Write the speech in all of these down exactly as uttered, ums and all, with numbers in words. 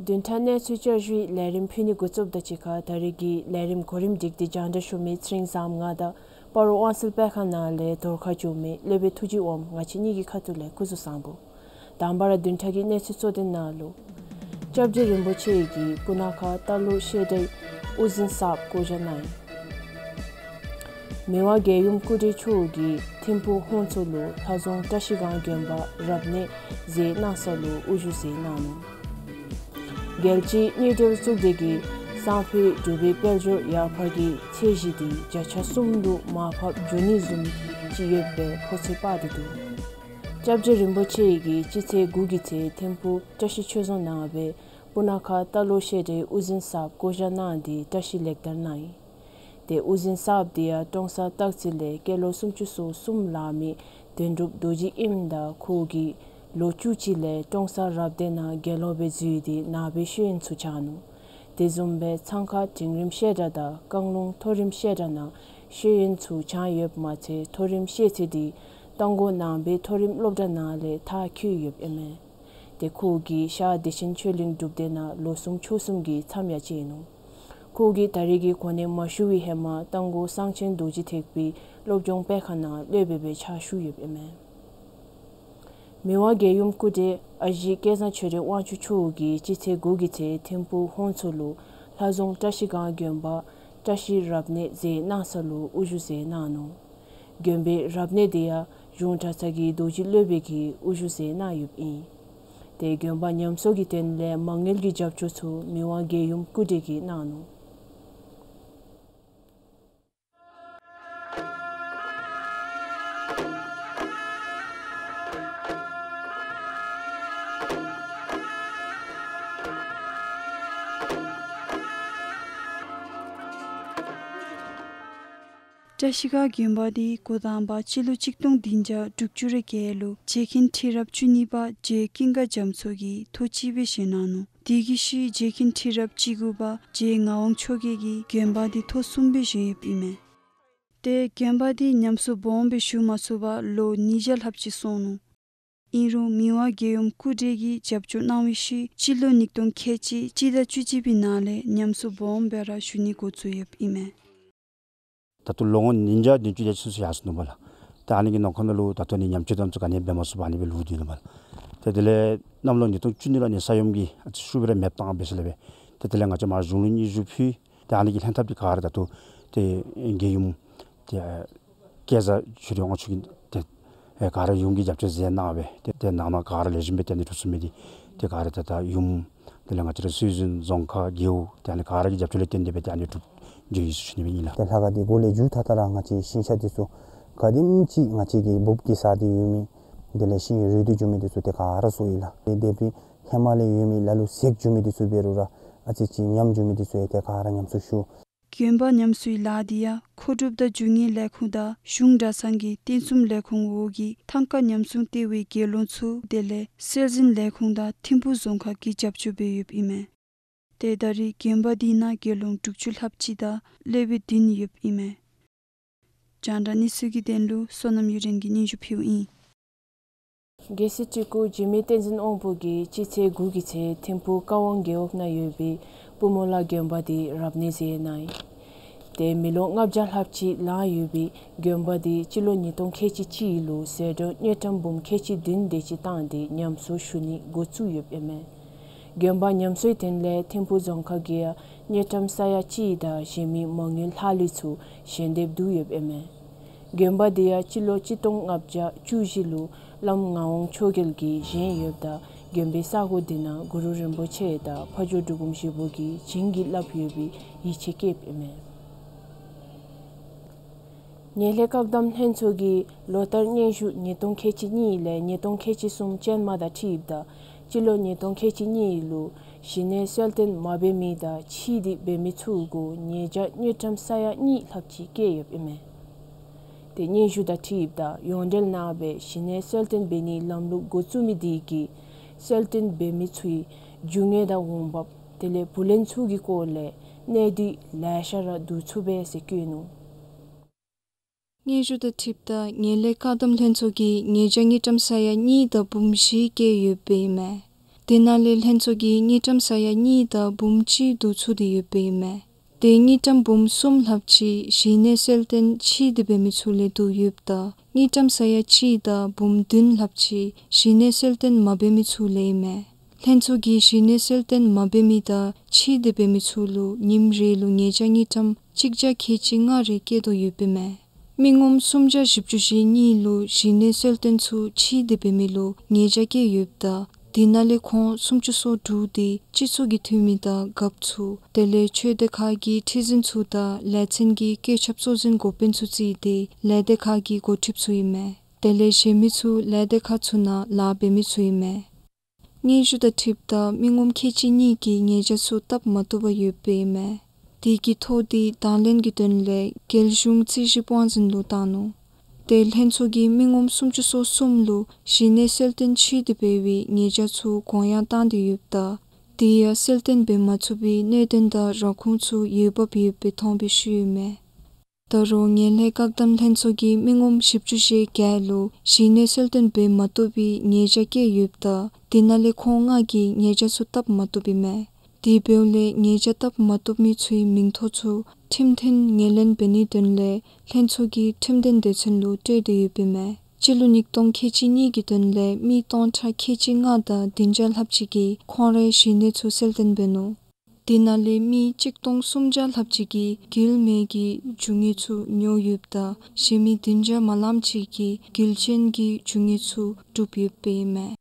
བདུན་ཕྲག་གནས་ཚུལ་བསྐྱར་ཞུའི་ལས་རིམ་ཕུལ་ནི་འགོ་བཙུགསཔ་དང་གཅིག་ཁར་ད་རེས་ཀྱི་ལས་རིམ་གོ་རིམ་སྒྲིག་སྟེ་སྙན་ཞུ་མི་ཚེ་རིང་བཟངམོ་ང་དང་སྤ་རོ་དབང་གསལ་དཔེ་ཁང་ནང་ལས་དོ་རུང་ཁ་བྱང་མི་སློབ་དཔོན་ཐུགས་རྗེ་དབངམོ་ང་བཅས་གཉིས་ཀྱི་ཁ་ཐུག་ལས་སྐུ་གཟུགས་བཟང་པོ། དང་པ་ར་བདུན་ཕྲག་གི་གནས་ཚུལ་གཙོ་དོན་ནང་ལུ། སྐྱབས་རྗེ་རིན་པོ་ཆེ་གིས་སྤུ་ན་ཁ་རྟ་ལོག་བཤད་གྲྭའི་དབུ་འཛིན་གསརཔ་བསྐོ་བཞག་གནང་ཡི། མི་དབང་རྒྱལ་ཡུམ་སྐུ་བགྲེས་མཆོག་གིས་ཐིམ་ཕུག་ཧོང་མཚོ་ལུ་ལྷ་རྫོང་བཀྲ་ཤིས་སྒང་དགོན་པ་རབ་གནས་མཛད་གནང་ས་ལུ་དབུ་བཞུགས་མཛད་གནང་ནུག། རྒྱལ་སྤྱིའི་དངུལ་འབྲེལ་གཙུག་སྡེ་གིས་སང་ཕོད་འབྲུག་པའི་དཔལ་འབྱོར་ཡར་འཕར་གྱི་ཚད་གཞི་དེ་བརྒྱ་ཆ་གསུམ་ལུ་མར་ཕབ་འགྱོ་ནི་བཟུམ་ཅིག་ཡོད་པའི་ཕོ་ཚོད་དཔག་སྟེ་འདུག། སྐྱབས་རྗེ་རིན་པོ་ཆེ་གིས་སྤྱི་ཚེས་དགུ་གི་ཚེ་ཐིམ་ཕུག་བཀྲ་ཤིས་ཆོས་རྫོང་ནང་སྦེ་སྤུ་ན་ཁ་རྟ་ལོག་བཤད་གྲྭའི་དབུ་འཛིན་གསརཔ་བསྐོ་བཞག་གནང་སྟེ་བཀྲ་ཤིས་ལེགས་དར་གནང་ཡི། ཏེ་དབུ་འཛིན་གསརཔ་དེ་ཡང་ཀྲོང་གསར་སྟག་རྩེ་ལས་སྐྱེས་ལོ་སུམ་ཅུ་སོ་གསུམ་ལང་མི་དོན་གྲུབ་རྡོ་རྗེ་ཨིནམ་ད་ཁོ་གིས་ལོ་བཅུ་གཅིག་ལས་ཀྲོང་གསར་རབ་སྡེ་ནང་དགེ་སློང་སྦེ་འཛུལ་ཏེ་ནང་པའི་ཤེས་ཡོན་ཚུ་སྦྱངས་ནུག། དེ་བཟུམ་སྦེ་ཚང་ཁ་འབྲིང་རིམ་བཤད་གྲྭ་དང་བཀང་ལུང་མཐོ་རིམ་བཤད་གྲྭ་ནང་ཤེས་ཡོན་ཚུ་སྦྱངས་ཡོདཔ་མ་ཚད་མཐོ་རིམ་ཤེས་ཚད་དེ་རྟ་མགོ་ནང་པའི་མཐོ་རིམ་སློབ་གྲྭ་ནང་ལས་མཐར་འཁྱོལ་ཡོདཔ་ཨིན་མས། ཏེ་ཁོ་གིས་ཤར་བདེ་ཆེན་ཆོས་གླིང་སྒྲུབ་སྡེ་ནང་ལོ་གསུམ་ཕྱོགས་གསུམ་གྱི་མཚམས་ཡང་བཅད་ནུག། ཁོ་གིས་ད་རེས་ཀྱི་གོ་གནས་མ་ཞུ་བའི་ཧེ་མ་རྟ་མགོ་གསང་ཆེན་རྡོ་རྗེ་ཐེག་པའི་སློབ་སྦྱོང་སྤེལ་ཁང་ནང་སློབ་དཔོན་སྦེ་ཕྱག་ཞུ་ཡོདཔ་ཨིན་མས། མི་དབང་རྒྱལ་ཡུམ་སྐུ་བགྲེས་ཨ་ཞེ་སྐལ་བཟང་ཆོས་སྒྲོན་དབང་ཕྱུག་མཆོག་གིས་སྤྱི་ཚེས་དགུ་གི་ཚེ་ཐིམ་ཕུག་ཧོང་མཚོ་ལུ་ལྷ་རྫོང་བཀྲ་ཤིས་སྒང་དགོན་པ་བཀྲ་ཤིས་རབ་གནས་མཛད་གནང་ས་ལུ་དབུ་བཞུགས་མཛད་གནང་ནུག། དགོན་པའི་རབ་གནས་དེ་ཡང་གཞུང་གྲྭ་ཚང་གི་རྡོ་རྗེ་སློབ་དཔོན་གྱིས་དབུ་བཞུགས་མཛད་གནང་ཡོདཔ་ཨིན། ཏེ་དགོན་པ་ཉམས་གསོ་གི་དོན་ལས་མ་དངུལ་གྱི་རྒྱབ་སྐྱོར་ཚུ་མི་དབང་རྒྱལ་ཡུམ་སྐུ་བགྲེས་ཀྱིས་གནང་ནུག། བཀྲ་ཤིས་སྒང་དགོན་པ་དེ་འགོ་དང་པ་སྤྱི་ལོ་གཅིག་སྟོང་བདུན་བརྒྱ་དྲུག་ཅུ་རེ་བརྒྱད་ལུ་རྗེ་མཁན་ཁྲི་རབས་བཅུ་གཉིས་པ་རྗེ་ཀུན་དགའ་རྒྱ་མཚོ་གིས་ཐོག་གཅིག་སྦེ་བཞེངས་གནང་ནུག། དེ་གི་ཤུལ་རྗེ་མཁན་ཁྲི་རབས་བཅུ་དགུ་པ་རྗེ་ངག་དབང་མཆོག་རྒྱལ་གྱིས་དགོན་པ་དེ་ཐོག་གསུམ་སྦེ་བཞེངས་ཡོདཔ་ཨིན་མས། ཏེ་དགོན་པ་དེ་ཉམས་གསོ་སྦོམ་སྦེ་ཞུ་མ་ཚུགས་པར་ལོ་ཉིས་བརྒྱ་ལྷགཔ་ཅིག་སོང་ནུག། ཨིན་རུང་མི་དབང་རྒྱལ་ཡུམ་སྐུ་བགྲེས་ཀྱིས་རྒྱབ་སྐྱོར་གནང་བའི་ཤུལ་སྤྱི་ལོ་ཉིས་སྟོང་ཁལ་གཅིག་སྤྱི་ཟླ་བཅུ་གཅིག་པའི་ནང་ལས་ཉམས་གསོ་སྦོམ་སྦེ་ར་ཞུ་ནི་འགོ་བཙུགས་ཡོདཔ་ཨིན་མས། ད་ལྟོ་ལོ་ངོ་ཉིས་བརྒྱ་བདུན་ཅུ་དེ་ཅིག་ཚུན་ཚོད་ཡར་སོ་ནུག་པ་ལགས། ཏེ་ཨ་ནི་གི་ནང་འཁོད་ནང་ལུ་ད་ལྟོ་ནི་ཉམས་བཅོས་དང་ཚུ་ག་ནི་འབད་མ་ཚུགས་པར་ཨ་ནི་སྦེ་ལུས་ཏེ་ནུག་པ་ལགས། ཏེ་དེ་ལས་གནམ་ལོ་ཉིས་སྟོང་བཅུ་གཉིས་ལུ་ནི་ས་ཡོམ་གྱིས་ཨ་ཙི་ཤུགས་སྦེ་ར་མེདཔ་བཏང་སྦེ་ཟེར་སླབ་པས། ཏེ་དེ་ལས་ང་བཅས་མར་གཞུང་ལུ་སྙན་ཞུ་ཕུལ། ཏེ་ཨ་ནི་གི་ལྷན་ཐབས་འདི་ག་ར་ད་ལྟོ་ཏེ་རྒྱལ་ཡུམ་ཏེ་སྐལ་བཟང་ཆོས་སྒྲོན་དབང་ཕྱུག་གིས་ཏེ་ཨེ་ག་ར་ཡུམ་གྱིས་རྒྱབ་སྐྱོར་མཛད་གནང་སྦེ་ཏེ་ཏེ་ནང་ན་ག་ར་ལེགས་ཤོམ་སྦེ་ཏེ་ཨ་ནི་གྲུབ་ཚུགས་མི་འདི་ཏེ་ག་ར་ཏེ་ད་ཡུམ་དེ་ལས་ང་བཅས་ར་སྲོལ་འཛིན་རྫོང་ཁག་རྒེད་འོག་ཏེ་ཨ་ནི་ག་ར་གི་རྒྱབ་སྐྱོར་ལས་བརྟེན་ཏེ་སྦེ་ཏེ་ཨ་ནི་གྲུབ་འགྱོ་ཡི་ཟེར་ཞུ་ནི་སྦེ་ཨིན་ལགས། ཏེ་ལྷ་ཁང་འདི་འགོ་ལས་མཇུག་མཐའ་དག་ར་ང་བཅས་ཀྱི་ཤིང་ཤ་འདི་ཚུ་ག་དེམ་ཅིག་ང་བཅས་ཀྱི་འབུབ་ཀྱི་ས་འདི་ཡོད་མི་དེ་ལས་ཤིང་རུལ་ཏེ་འགྱོ་མི་འདི་ཚུ་ཏེ་ག་ར་གསོ་ཡི་ལགས། ཏེ་དེ་སྦེ་ཧེ་མ་ལས་ཡོད་མི་ལ་ལུ་ཟད་འགྱོ་མི་འདི་ཚུ་འབད་རུང་ར་ཨ་ཙི་ཅིག་ཉམས་འགྱོ་མི་འདི་ཚུ་ཡང་ཏེ་ག་ར་ཉམས་གསོ་ཞུ། དགོན་པ་ཉམས་གསོའི་ལཱ་འདི་ཡང་མཁོ་སྒྲུབ་དང་རྒྱུ་དངོས་ལས་ཁུངས་དང་གཞུང་གྲྭ་ཚང་གི་རྟེན་གསུམ་ལས་ཁུངས་འོག་གི་ཐང་ཀ་ཉམས་སྲུང་ལྟེ་བའི་དགེ་སློང་ཚུ་དེ་ལས་སྲོལ་འཛིན་ལས་ཁུངས་དང་ཐིམ་ཕུག་རྫོང་ཁག་གིས་རྒྱབ་སྐྱོར་འབད་ཡོདཔ་ཨིན་མས། ཏེ་ད་རེས་དགོན་པ་འདི་ནང་དགེ་སློང་དྲུག་ཅུ་ལྷགཔ་ཅིག་དང་སློབ་དཔོན་བདུན་ཡོདཔ་ཨིན་མས། རྒྱང་བསྒྲགས་གནས་ཚུལ་གྱི་དོན་ལུ་བསོད་ནམས་གཡུ་སྒྲོན་གྱིས་སྙན་ཞུ་ཕུལཝ་ཨིན། རྒྱལ་སྲས་སྤྲུལ་སྐུ་འཇིགས་མེད་བསྟན་འཛིན་དབང་པོ་གིས་སྤྱི་ཚེས་དགུ་གི་ཚེ་ཐིམ་ཕུག་ཀ་ཝང་རྒེད་འོག་ནང་ཡོད་པའི་པུ་མོ་ལ་དགོན་པ་དེ་རབ་གནས་མཛད་གནང་ཡི། ཏེ་མི་ལོ་ལྔ་བརྒྱ་ལྷགཔ་ཅིག་ལང་ཡོད་པའི་དགོན་པ་དེ་སྤྱི་ལོ་ཉིས་སྟོང་ཁལ་གཅིག་གཅིག་ལུ་ཟད་འགྲོ་དངུལ་ཀྲམ་འབུམ་ཁལ་གཅིག་བདུན་དེ་ཅིག་བཏང་སྟེ་ཉམས་གསོ་ཞུ་ནི་འགོ་བཙུགས་ཡོདཔ་ཨིན་མས། དགོན་པ་ཉམས་གསོའི་དོན་ལས་ཐིམ་ཕུག་རྫོང་ཁག་གིས་ཡང་དངུལ་ཀྲམ་ས་ཡ་གཅིག་དང་གཞན་མི་མ་དངུལ་ལྷག་ལུས་ཚུ་ཞལ་འདེབས་བསྡུ་ཡོདཔ་ཨིན་མས། དགོན་པ་དེ་ཡང་སྤྱི་ལོ་གཅིག་སྟོང་ལྔ་བརྒྱ་བཅུ་བཞི་ལུ་བླམ་ངག་དབང་ཆོས་རྒྱལ་གྱིས་བཞེངས་ཡོདཔ་ད་དགོན་པའི་ས་གོ་དེ་ནང་གུ་རུ་རིན་པོ་ཆེ་དང་ཕ་ཇོ་འབྲུག་སྒོམ་ཞིག་པོ་གིས་བྱིན་གྱིས་བརླབས་ཡོད་པའི་ཡིད་ཆེས་བསྐྱེདཔ་ཨིན་མས། ངན་ལྷད་བཀག་སྡོམ་ལྷན་ཚོགས་ཀྱིས་ལོ་བསྟར་སྙན་ཞུ་ཉིས་སྟོང་ཁལ་གཅིག་གཉིས་ལས་ཉིས་སྟོང་ཁལ་གཅིག་གསུམ་ཅན་མ་དང་འཁྲིལཝ་ད་སྤྱི་ལོ་ཉིས་སྟོང་ཁལ་གཅིག་གཉིས་ལུ་གཞི་གནས་གསལ་སྟོན་མ་འབད་མི་དང་ཕྱིས་ཏེ་འབད་མི་ཚུ་གུ་ཉེས་བྱ་དངུལ་ཀྲམ་ས་ཡ་གཉིས་ལྷགཔ་ཅིག་བཀལ་ཡོདཔ་ཨིན་མས། ཏེ་སྙན་ཞུ་དང་འཁྲིལཝ་ད་ཡོངས་འབྲེལ་ནང་སྦེ་གཞི་གནས་གསལ་སྟོན་འབད་ནིའི་ལམ་ལུགས་འགོ་བཙུགས་མི་དེ་གིས་གསལ་སྟོན་འབད་མི་ཚུའི་རྒྱུ་དངོས་དང་འོང་འབབ་དེ་ལས་བུ་ལོན་ཚུ་གི་སྐོར་ལས་གནད་སྡུད་ལེ་ཤ་ར་བསྡུ་ཚུགས་པས་ཟེར་བཀོད་ནུག། སྙན་ཞུ་དང་འཁྲིལཝ་ད་ངན་ལྷད་བཀག་སྡོམ་ལྷན་ཚོགས་ཀྱིས་ཉེས་བྱ་དངུལ་ཀྲམ་ས་ཡ་གཉིས་དང་འབུམ་བཞི་བཀལ་ཡོདཔ་ཨིན་མས། དེ་ནང་ལས་ལྷན་ཚོགས་ཀྱིས་དངུལ་ཀྲམ་ས་ཡ་གཉིས་དང་འབུམ་གཅིག་བསྡུ་ཚུགས་ཏེ་ཡོདཔ་ཨིན་མས། དེ་དངུལ་ཀྲམ་འབུམ་གསུམ་ལྷགཔ་ཅིག་གཞི་གནས་གསལ་སྟོན་ཕྱིས་ཏེ་འབད་མི་ཚུ་ལས་བསྡུ་ཡོདཔ་ད་དངུལ་ཀྲམ་ས་ཡ་གཅིག་དང་འབུམ་བདུན་ལྷགཔ་ཅིག་གཞི་གནས་གསལ་སྟོན་མ་འབད་མི་ཚུ་ལས་ཨིན་མས། ལྷན་ཚོགས་ཀྱིས་གཞི་གནས་གསལ་སྟོན་མ་འབད་མི་དང་ཕྱིས་ཏེ་འབད་མི་ཚུ་ལུ་ཉིནམ་རེ་ལུ་ཉེས་བྱ་དངུལ་ཀྲམ་གཅིག་བརྒྱ་ཁལ་གཅིག་ལྔ་རེ་བཀལ་དོ་ཡོདཔ་ཨིན་མས། མི་ངོམ་སུམ་བརྒྱ་བཞི་བཅུ་ཞེ་གཉིས་ལུ་གཞི་གནས་གསལ་སྟོན་ཚུ་ཕྱིས་ཏེ་འབད་མི་ལུ་ཉེས་བྱ་བཀལ་ཡོདཔ་ད་དེ་ནང་ལས་ཁོང་སུམ་ཅུ་སོ་དྲུག་དེ་སྤྱི་ཚོགས་ཀྱི་འཐུས་མི་དང་རྒཔོ་ཚུ་དེ་ལས་ཆོས་སྡེ་ཁག་གི་ཁྲི་འཛིན་ཚུ་དང་ལས་ཚན་གྱི་བཀོད་ཁྱབ་གཙོ་འཛིན་འགོ་དཔོན་ཚུ་བརྩིས་ཏེ་ལས་སྡེ་ཁག་གི་འགོ་ཁྲིདཔ་ཚུ་ཨིན་མས། དེ་ལས་གཞན་མི་ཚུ་ལས་སྡེ་ཁག་ཚུ་ནང་ལཱ་འབད་མི་ཚུ་ཨིན་མས། སྙན་ཞུ་དང་འཁྲིལཝ་ད་མི་ངོམ་ཁལ་གཅིག་གཉིས་ཀྱིས་ཉེས་བྱ་ཚུ་བཏབ་མ་བཏུབ་པར་ཡོདཔ་ཨིན་མས། དེ་གི་ཐོ་དེ་དང་ལེན་གྱི་དོན་ལས་རྒྱལ་གཞུང་རྩིས་ཞིབ་དབང་འཛིན་ལུ་བཏང་ནུག། དེ་ལྷན་ཚོགས་ཀྱིས་མི་ངོམ་སུམ་ཅུ་སོ་གསུམ་ལུ་གཞི་གནས་གསལ་སྟོན་ཕྱིས་ཏེ་འབད་བའི་ཉེས་བྱ་ཚུ་དགོངས་ཡངས་བཏང་སྟེ་ཡོདཔ་ད་དེ་ཡང་གསལ་སྟོན་འབད་མ་ཚུགས་པའི་གནད་དོན་དང་ར་ཁུངས་ཚུ་འོས་འབབ་ཡོདཔ་སྦེ་མཐོང་པའི་ཤུལ་ཨིན་མས། ད་རུང་ངན་ལྷད་བཀག་སྡོམ་ལྷན་ཚོགས་ཀྱིས་མི་ངོམ་བཞི་བཅུ་ཞེ་བརྒྱད་ལུ་གཞི་གནས་གསལ་སྟོན་འབད་མ་བཏུབ་པའི་ཉེས་བྱ་བཀལ་ཡོདཔ་ད་དེ་ནང་ལས་ཁོང་ལྔ་གིས་ཉེས་བྱ་ཚུ་བཏབ་མ་བཏུབ་ཨིན་མས། དེ་འབདཝ་ལས་ཉེས་བྱ་བཏབ་མ་བཏུབ་མི་ཚུའི་མིང་ཐོ་ཚུ་ཁྲིམས་མཐུན་ངོས་ལེན་འབད་ནིའི་དོན་ལས་ལྷན་ཚོགས་ཀྱིས་ཁྲིམས་དོན་སྡེ་ཚན་ལུ་སྤྲོད་དེ་ཡོདཔ་ཨིན་མས། སྤྱི་ལོ་ཉིས་སྟོང་ཁལ་གཅིག་གཉིས་ཀྱི་དོན་ལས་མི་སྟོང་ཕྲག་ཁལ་གཅིག་ལྔ་དང་བདུན་བརྒྱ་ལྷགཔ་ཅིག་གིས་ཁོང་རའི་གཞི་གནས་ཚུ་གསལ་སྟོན་འབད་ནུག། དེ་ནང་ལས་མི་གཅིག་སྟོང་སུམ་བརྒྱ་ལྷགཔ་ཅིག་གིས་འགུལ་མེད་ཀྱི་རྒྱུ་དངོས་ཚུ་ཉོ་ཡོདཔ་ད་གཞན་མི་བདུན་བརྒྱ་མ་ལངམ་ཅིག་གིས་འགུལ་ཅན་གྱི་རྒྱུ་དངོས་ཚུ་བསྒྲུབས་ཡོདཔ་ཨིན་མས།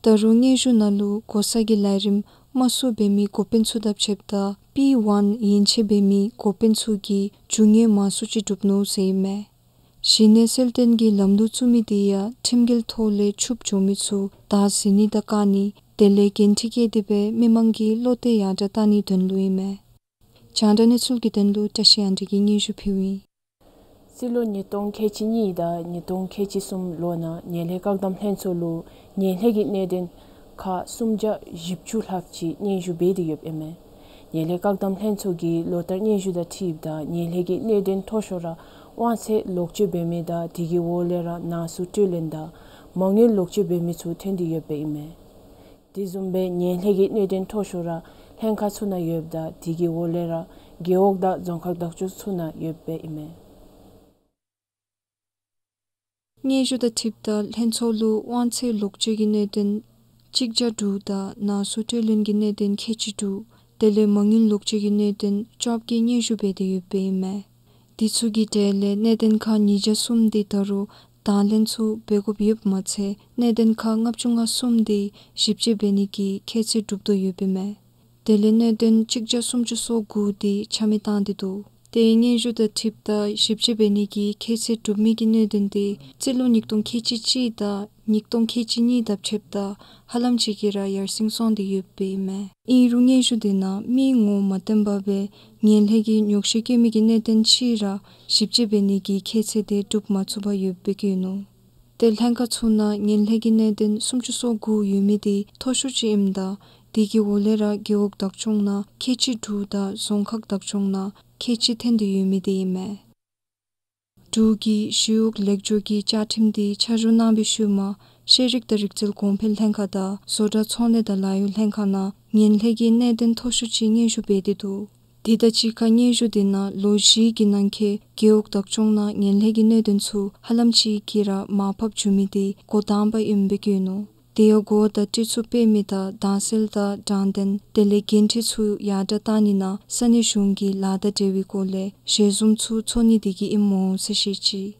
ད་རུང་སྙན་ཞུ་ནང་ལུ་གོ་ས་གི་ལས་རིམ་དམའ་སུ་འབད་མི་འགོ་དཔོན་ཚུ་དང་ཕྱདཔ་ད་པི་ཝན་ཡན་ཆད་འབད་མི་འགོ་དཔོན་ཚུ་གིས་རྒྱུ་དངོས་མང་སུ་ཅིག་བསྒྲུབས་ནུག་ཟེར་ཨིན་མས། གཞི་གནས་གསལ་སྟོན་གྱི་ལམ་ལུགས་བཙུགས་མི་དེ་ཡང་ཁྲིམས་འགལ་ཐོག་ལས་ཕྱུགཔོ་འགྱོ་མི་ཚུ་བདའ་ཟིན་ནི་དང་བཀག་ནི་དེ་ལས་འགན་འཁྲི་བཀལ་ཏེ་སྦེ་མི་མང་གི་བློ་གཏད་ཡར་དྲག་བཏང་ནིའི་དོན་ལུ་ཨིན་མས། རྒྱང་བསྒྲགས་གནས་ཚུལ་གྱི་དོན་ལུ་བཀྲ་ཤིས་དབྱངས་སྒྲོན་གྱིས་སྙན་ཞུ་ཕུལཝ་ཨིན། སྤྱི་ལོ་ཉིས་སྟོང་ཁལ་གཅིག་གཉིས་དང་ཉིས་སྟོང་ཁལ་གཅིག་གསུམ་ལོ་ནང་ངན་ལྷད་བཀག་སྡོམ་ལྷན་ཚོགས་ལུ་ངན་ལྷད་ཀྱི་གནད་དོན་ཁག་སུམ་བརྒྱ་བཞི་བཅུ་ལྷགཔ་ཅིག་སྙན་ཞུ་འབད་དེ་ཡོདཔ་ཨིན་མས། ངན་ལྷད་བཀག་སྡོམ་ལྷན་ཚོགས་ཀྱི་ལོ་ལྟར་སྙན་ཞུ་དང་འཁྲིལཝ་ད་ངན་ལྷད་ཀྱི་གནད་དོན་མཐོ་ཤོས་ར་དབང་ཚད་ལོག་སྤྱོད་འབད་མི་དང་དེ་གི་འོག་ལས་ར་ནང་གསུག་སྤྲོད་ལེན་དང་མ་དངུལ་ལོག་སྤྱོད་འབད་མི་ཚུ་ཐོན་ཏེ་ཡོདཔ་ཨིན་མས། དེ་བཟུམ་སྦེ་ངན་ལྷད་ཀྱི་གནད་དོན་མཐོ་ཤོས་ར་ལྷན་ཁག་ཚུ་ནང་ཡོདཔ་ད་དེ་གི་འོག་ལས་ར་རྒེད་འོག་དང་རྫོང་ཁག་བདག་སྐྱོང་ཚུ་ནང་ཡོདཔ་ཨིན་མས། སྙན་ཞུ་དང་འཁྲིལཝ་ད་ལྷན་ཚོགས་ལུ་དབང་ཚད་ལོག་སྤྱོད་ཀྱི་གནད་དོན་གཅིག་བརྒྱ་དྲུག་དང་ནང་གསུག་སྤྲོད་ལེན་གྱི་གནད་དོན་ཁལ་གཅིག་དྲུག་དེ་ལས་མ་དངུལ་ལོག་སྤྱོད་ཀྱི་གནད་དོན་བཅོ་བརྒྱད་སྙན་ཞུ་འབད་དེ་ཡོདཔ་ཨིན་མས། དེ་ཚུ་གི་གྲས་ལས་གནད་དོན་ཁག་ཉིས་བརྒྱ་གསུམ་དེ་ད་རུང་དང་ལེན་ཚུ་འབད་དགོཔ་ཡོདཔ་མ་ཚད་གནད་དོན་ཁག་ལྔ་བཅུ་ང་གསུམ་དེ་ཞིབ་དཔྱད་འབད་ནི་གི་ཁྱད་ཚད་གྲུབ་དོ་ཡོདཔ་ཨིན་མས། དེ་ལས་གནད་དོན་གཅིག་བརྒྱ་སུམ་ཅུ་སོ་དགུ་དེ་ཆ་མེད་བཏང་སྟེ་འདུག། དེ་སྙན་ཞུ་དང་འཁྲིལཝ་ད་ཞིབ་དཔྱད་འབད་ནི་གི་ཁྱད་ཚད་གྲུབ་མི་གི་གནད་དོན་དེ་སྤྱི་ལོ་ཉིས་སྟོང་ཁལ་གཅིག་གཅིག་དང་ཉིས་སྟོང་ཁལ་གཅིག་གཉིས་དང་ཕྱདཔ་ད་ཧ་ལམ་ཅིག་གིས་ར་ཡར་སེང་སོང་སྟེ་ཡོདཔ་ཨིན་མས། ཨིན་རུང་སྙན་ཞུ་དེ་ནང་མི་ངོ་མ་བསྟན་པ་སྦེ་ངན་ལྷད་ཀྱི་ཉོགས་བཤད་བཀོད་མི་གི་གནད་དོན་ཅིག་ར་ཞིབ་དཔྱད་འབད་ནི་གི་ཁྱད་ཚད་དེ་གྲུབ་མ་ཚུགས་པར་ཡོདཔ་སྦེ་བཀོད་ནུག། ཏེ་ལྷན་ཁག་ཚུ་ནང་ངན་ལྷད་ཀྱི་གནད་དོན་སུམ་ཅུ་སོ་དགུ་ཡོད་མི་དེ་མཐོ་ཤོས་ཅིག་ཨིནམ་ད་དེ་གི་འོག་ལས་ར་རྒེད་འོག་བདག་སྐྱོང་ནང་ཁལ་གཅིག་དྲུག་དང་རྫོང་ཁག་བདག་སྐྱོང་ནང་ཁལ་གཅིག་ཐོན་ཏེ་ཡོད་མི་དེ་ཨིན་མས། འབྲུག་གི་ཞི་གཡོག་ལེགས་བཅོས་ཀྱི་བཅའ་ཁྲིམས་དེ་ཆ་འཇོག་གནང་བའི་ཤུལ་མ་ཤེས་རིག་དང་རིག་རྩལ་གོང་འཕེལ་ལྷན་ཁག་དང་བཟོ་གྲྭ་ཚོང་ལས་དང་ལཱ་གཡོག་ལྷན་ཁག་ནང་ངན་ལྷད་ཀྱི་གནད་དོན་མཐོ་ཤོས་ཅིག་སྙན་ཞུ་འབད་དེ་འདུག། དེ་དང་གཅིག་ཁར་སྙན་ཞུ་དེ་ནང་ལོ་བཞི་གི་ནང་འཁོད་རྒེད་འོག་བདག་སྐྱོང་ནང་ངན་ལྷད་ཀྱི་གནད་དོན་ཚུ་ཧ་ལམ་ཅིག་གིས་ར་མར་ཕབ་བཅུག་མི་དེ་འགོ་དང་པ་ཨིནམ་སྦེ་བཀོད་ནུག། དེ་ཡང་གོ་བ་དང་སྤྲོ་ཚོགས་སྤེལ་མི་དང་དྭངས་གསལ་དང་དྲང་བདེན་དེ་ལས་འགན་འཁྲི་ཚུ་ཡར་དྲག་བཏང་ནི་ནང་ས་གནས་གཞུང་གི་ལཱ་དང་འབྲེལ་བའི་སྐོར་ལས་ཞལ་འཛོམས་ཚུ་ཚོགས་ནི་དེ་གིས་ཨིནམ་འོང་ཟེར་བཤད་ཅི།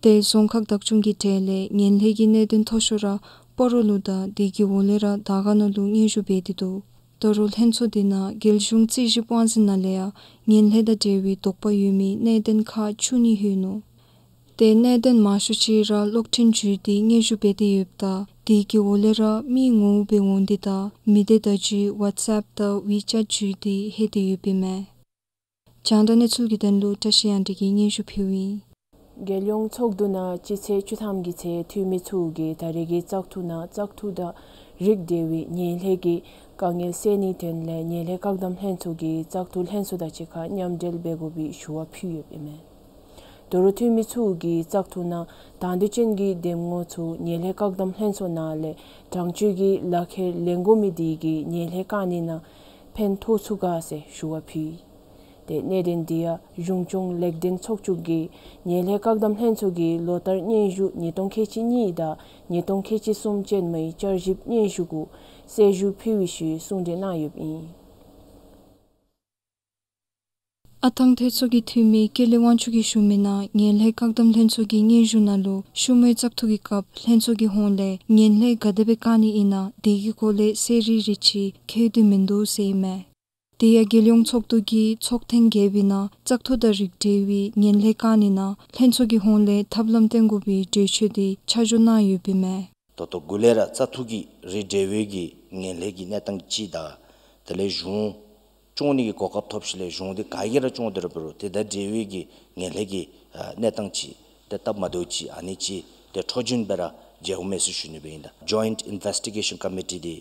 ཏེ་རྫོང་ཁག་བདག་སྐྱོང་གི་གྲས་ལས་ངན་ལྷད་ཀྱི་གནད་དོན་མཐོ་ཤོས་ར་སྤ་རོ་ལུ་དང་དེ་གི་འོག་ལས་ར་དར་དཀར་ན་ལུ་སྙན་ཞུ་འབད་དེ་འདུག། ད་རུང་ལྷན་ཚོགས་དེ་ནང་རྒྱལ་གཞུང་རྩིས་ཞིབ་དབང་འཛིན་ནང་ལས་ཡང་ངན་ལྷད་དང་འབྲེལ་བའི་དོགས་པ་ཡོད་མི་གནད་དོན་ཁག་བཅུ་གཉིས་ལྷོད་ནུག། ཏེ་གནད་དོན་མང་ཤོས་ཅིག་ར་གློག་འཕྲིན་བརྒྱུད་དེ་སྙན་ཞུ་འབད་དེ་ཡོདཔ་ད་དེ་གི་འོག་ལས་ར་མི་ངོ་བོ་སྦེ་འོང་འདི་དང་མི་སྡེ་བརྡ་བརྒྱུད་ཝཊས་ཨེཔ་དང་ཝི་ཅེཊ་བརྒྱུད་དེ་ལྷོད་དེ་ཡོདཔ་ཨིན་མས། རྒྱང་བསྒྲགས་གནས་ཚུལ་གྱི་དོན་ལུ་བཀྲ་ཤིས་དབྱངས་སྒྲོན་གྱིས་སྙན་ཞུ་ཕུལཝ་ཨིན། རྒྱལ་ཡོངས་ཚོགས་འདུ་ནང་སྤྱི་ཚེས་བཅུ་ཐམ་གྱི་ཚེ་འཐུས་མི་ཚུ་གིས་ད་རེས་ཀྱི་བཙག་འཐུ་ནང་བཙག་འཐུ་དང་རིགས་འབྲེལ་བའི་ངན་ལྷད་ཀྱི་དཀའ་ངལ་སེལ་ནིའི་དོན་ལས་ངན་ལྷད་བཀག་སྡོམ་ལྷན་ཚོགས་ཀྱི་བཙག་འཐུ་ལྷན་ཚོགས་དང་གཅིག་ཁར་མཉམ་འབྲེལ་འབད་དགོ་པའི་ཞུ་བ་ཕུལ་ཡོདཔ་ཨིན་མས། དོ་རུང་འཐུས་མི་ཚུ་གིས་བཙག་འཐུ་ནང་དང་འདོད་ཅན་གྱི་འདེམས་ངོ་ཚུ་ངན་ལྷད་བཀག་སྡོམ་ལྷན་ཚོགས་ནང་ལས་དྲང་སྤྱོད་ཀྱི་ལག་ཁྱེར་ལེན་དགོ་མི་དེ་གིས་ངན་ལྷད་བཀག་ནི་ནང་ཕན་ཐོགས་ཚུགས་ག་ཟེར་ཞུ་བ་ཕུལ་ཡི། ཏེ་གནད་དོན་དེ་ཡང་གཞུང་སྐྱོང་ལེགས་ལྡན་ཚོགས་ཆུང་གིས་ངན་ལྷད་བཀག་སྡོམ་ལྷན་ཚོགས་ཀྱི་ལོ་ལྟར་སྙན་ཞུ་ཉིས་སྟོང་ཁལ་གཅིག་གཉིས་དང་ཉིས་སྟོང་ཁལ་གཅིག་གསུམ་ཅན་མའི་བསྐྱར་ཞིབ་སྙན་ཞུ་གུ་གསལ་ཞུ་ཕུལ་བའི་ཤུལ་གསུང་གྲོས་གནང་ཡོདཔ་ཨིན། ཨ་ཐང་མཐོ་ཚོགས་ཀྱི་འཐུས་མི་ཀེ་ལི་དབང་ཕྱུག་གིས་ཞུ་མི་ནང་ངན་ལྷད་བཀག་སྡོམ་ལྷན་ཚོགས་ཀྱི་སྙན་ཞུ་ནང་ལུ་ཤུལ་མའི་བཙག་འཐུ་གི་སྐབས་ལྷན་ཚོགས་ཀྱི་ཧོངས་ལས་ངན་ལྷད་ག་དེ་སྦེ་བཀག་ནི་ཨིན་ན་དེ་གི་སྐོར་ལས་གསལ་རི་རི་ཅིག་བཀོད་དེ་མིན་འདུག་ཟེར་ཨིན་མས། དེ་ཡང་རྒྱལ་ཡོངས་ཚོགས་འདུ་གི་ཚོགས་ཐེངས་བརྒྱད་པའི་ནང་བཙག་འཐུ་དང་རིགས་འབྲེལ་བའི་ངན་ལྷད་བཀག་ནི་ནང་ལྷན་ཚོགས་ཀྱི་ཧོངས་ལས་ཐབས་ལམ་བཏོན་དགོ་པའི་གྲོས་ཆོད་དེ་ཆ་འཇོག་གནང་ཡོདཔ་ཨིན་མས། ད་ལྟོ་འགོ་ལས་ར་བཙག་འཐུ་གི་རིགས་འབྲེལ་བའི་གི་ངན་ལྷད་ཀྱི་གནས་སྟངས་ཅིག་དང་དེ་ལས་གཞུང་སྐྱོང་ནི་གི་གོ་སྐབས་ཐོབ་ཞིནམ་ལས་གཞུང་དེ་ག་གིས་ར་སྐྱོང་སྟེ་ར་འབད་རུང་དེ་དང་འབྲེལ་བའི་གི་ངན་ལྷད་ཀྱི་ཨ་གནས་སྟངས་ཅིག་ཏེ་སྟབས་མ་བདེཝ་ཅིག་ཨ་ནི་ཅིག་ཏེ་འཕྲོ་སྦྱོར་སྦེ་ར་མཇལཝ་མས་ཟེར་ཞུ་ནི་སྦེ་ཨིན། ད་ཇོའིནཊ་ཨིན་བེསི་ཊི་གེ་ཤཱན་ཀོ་མི་ཊི་དེ་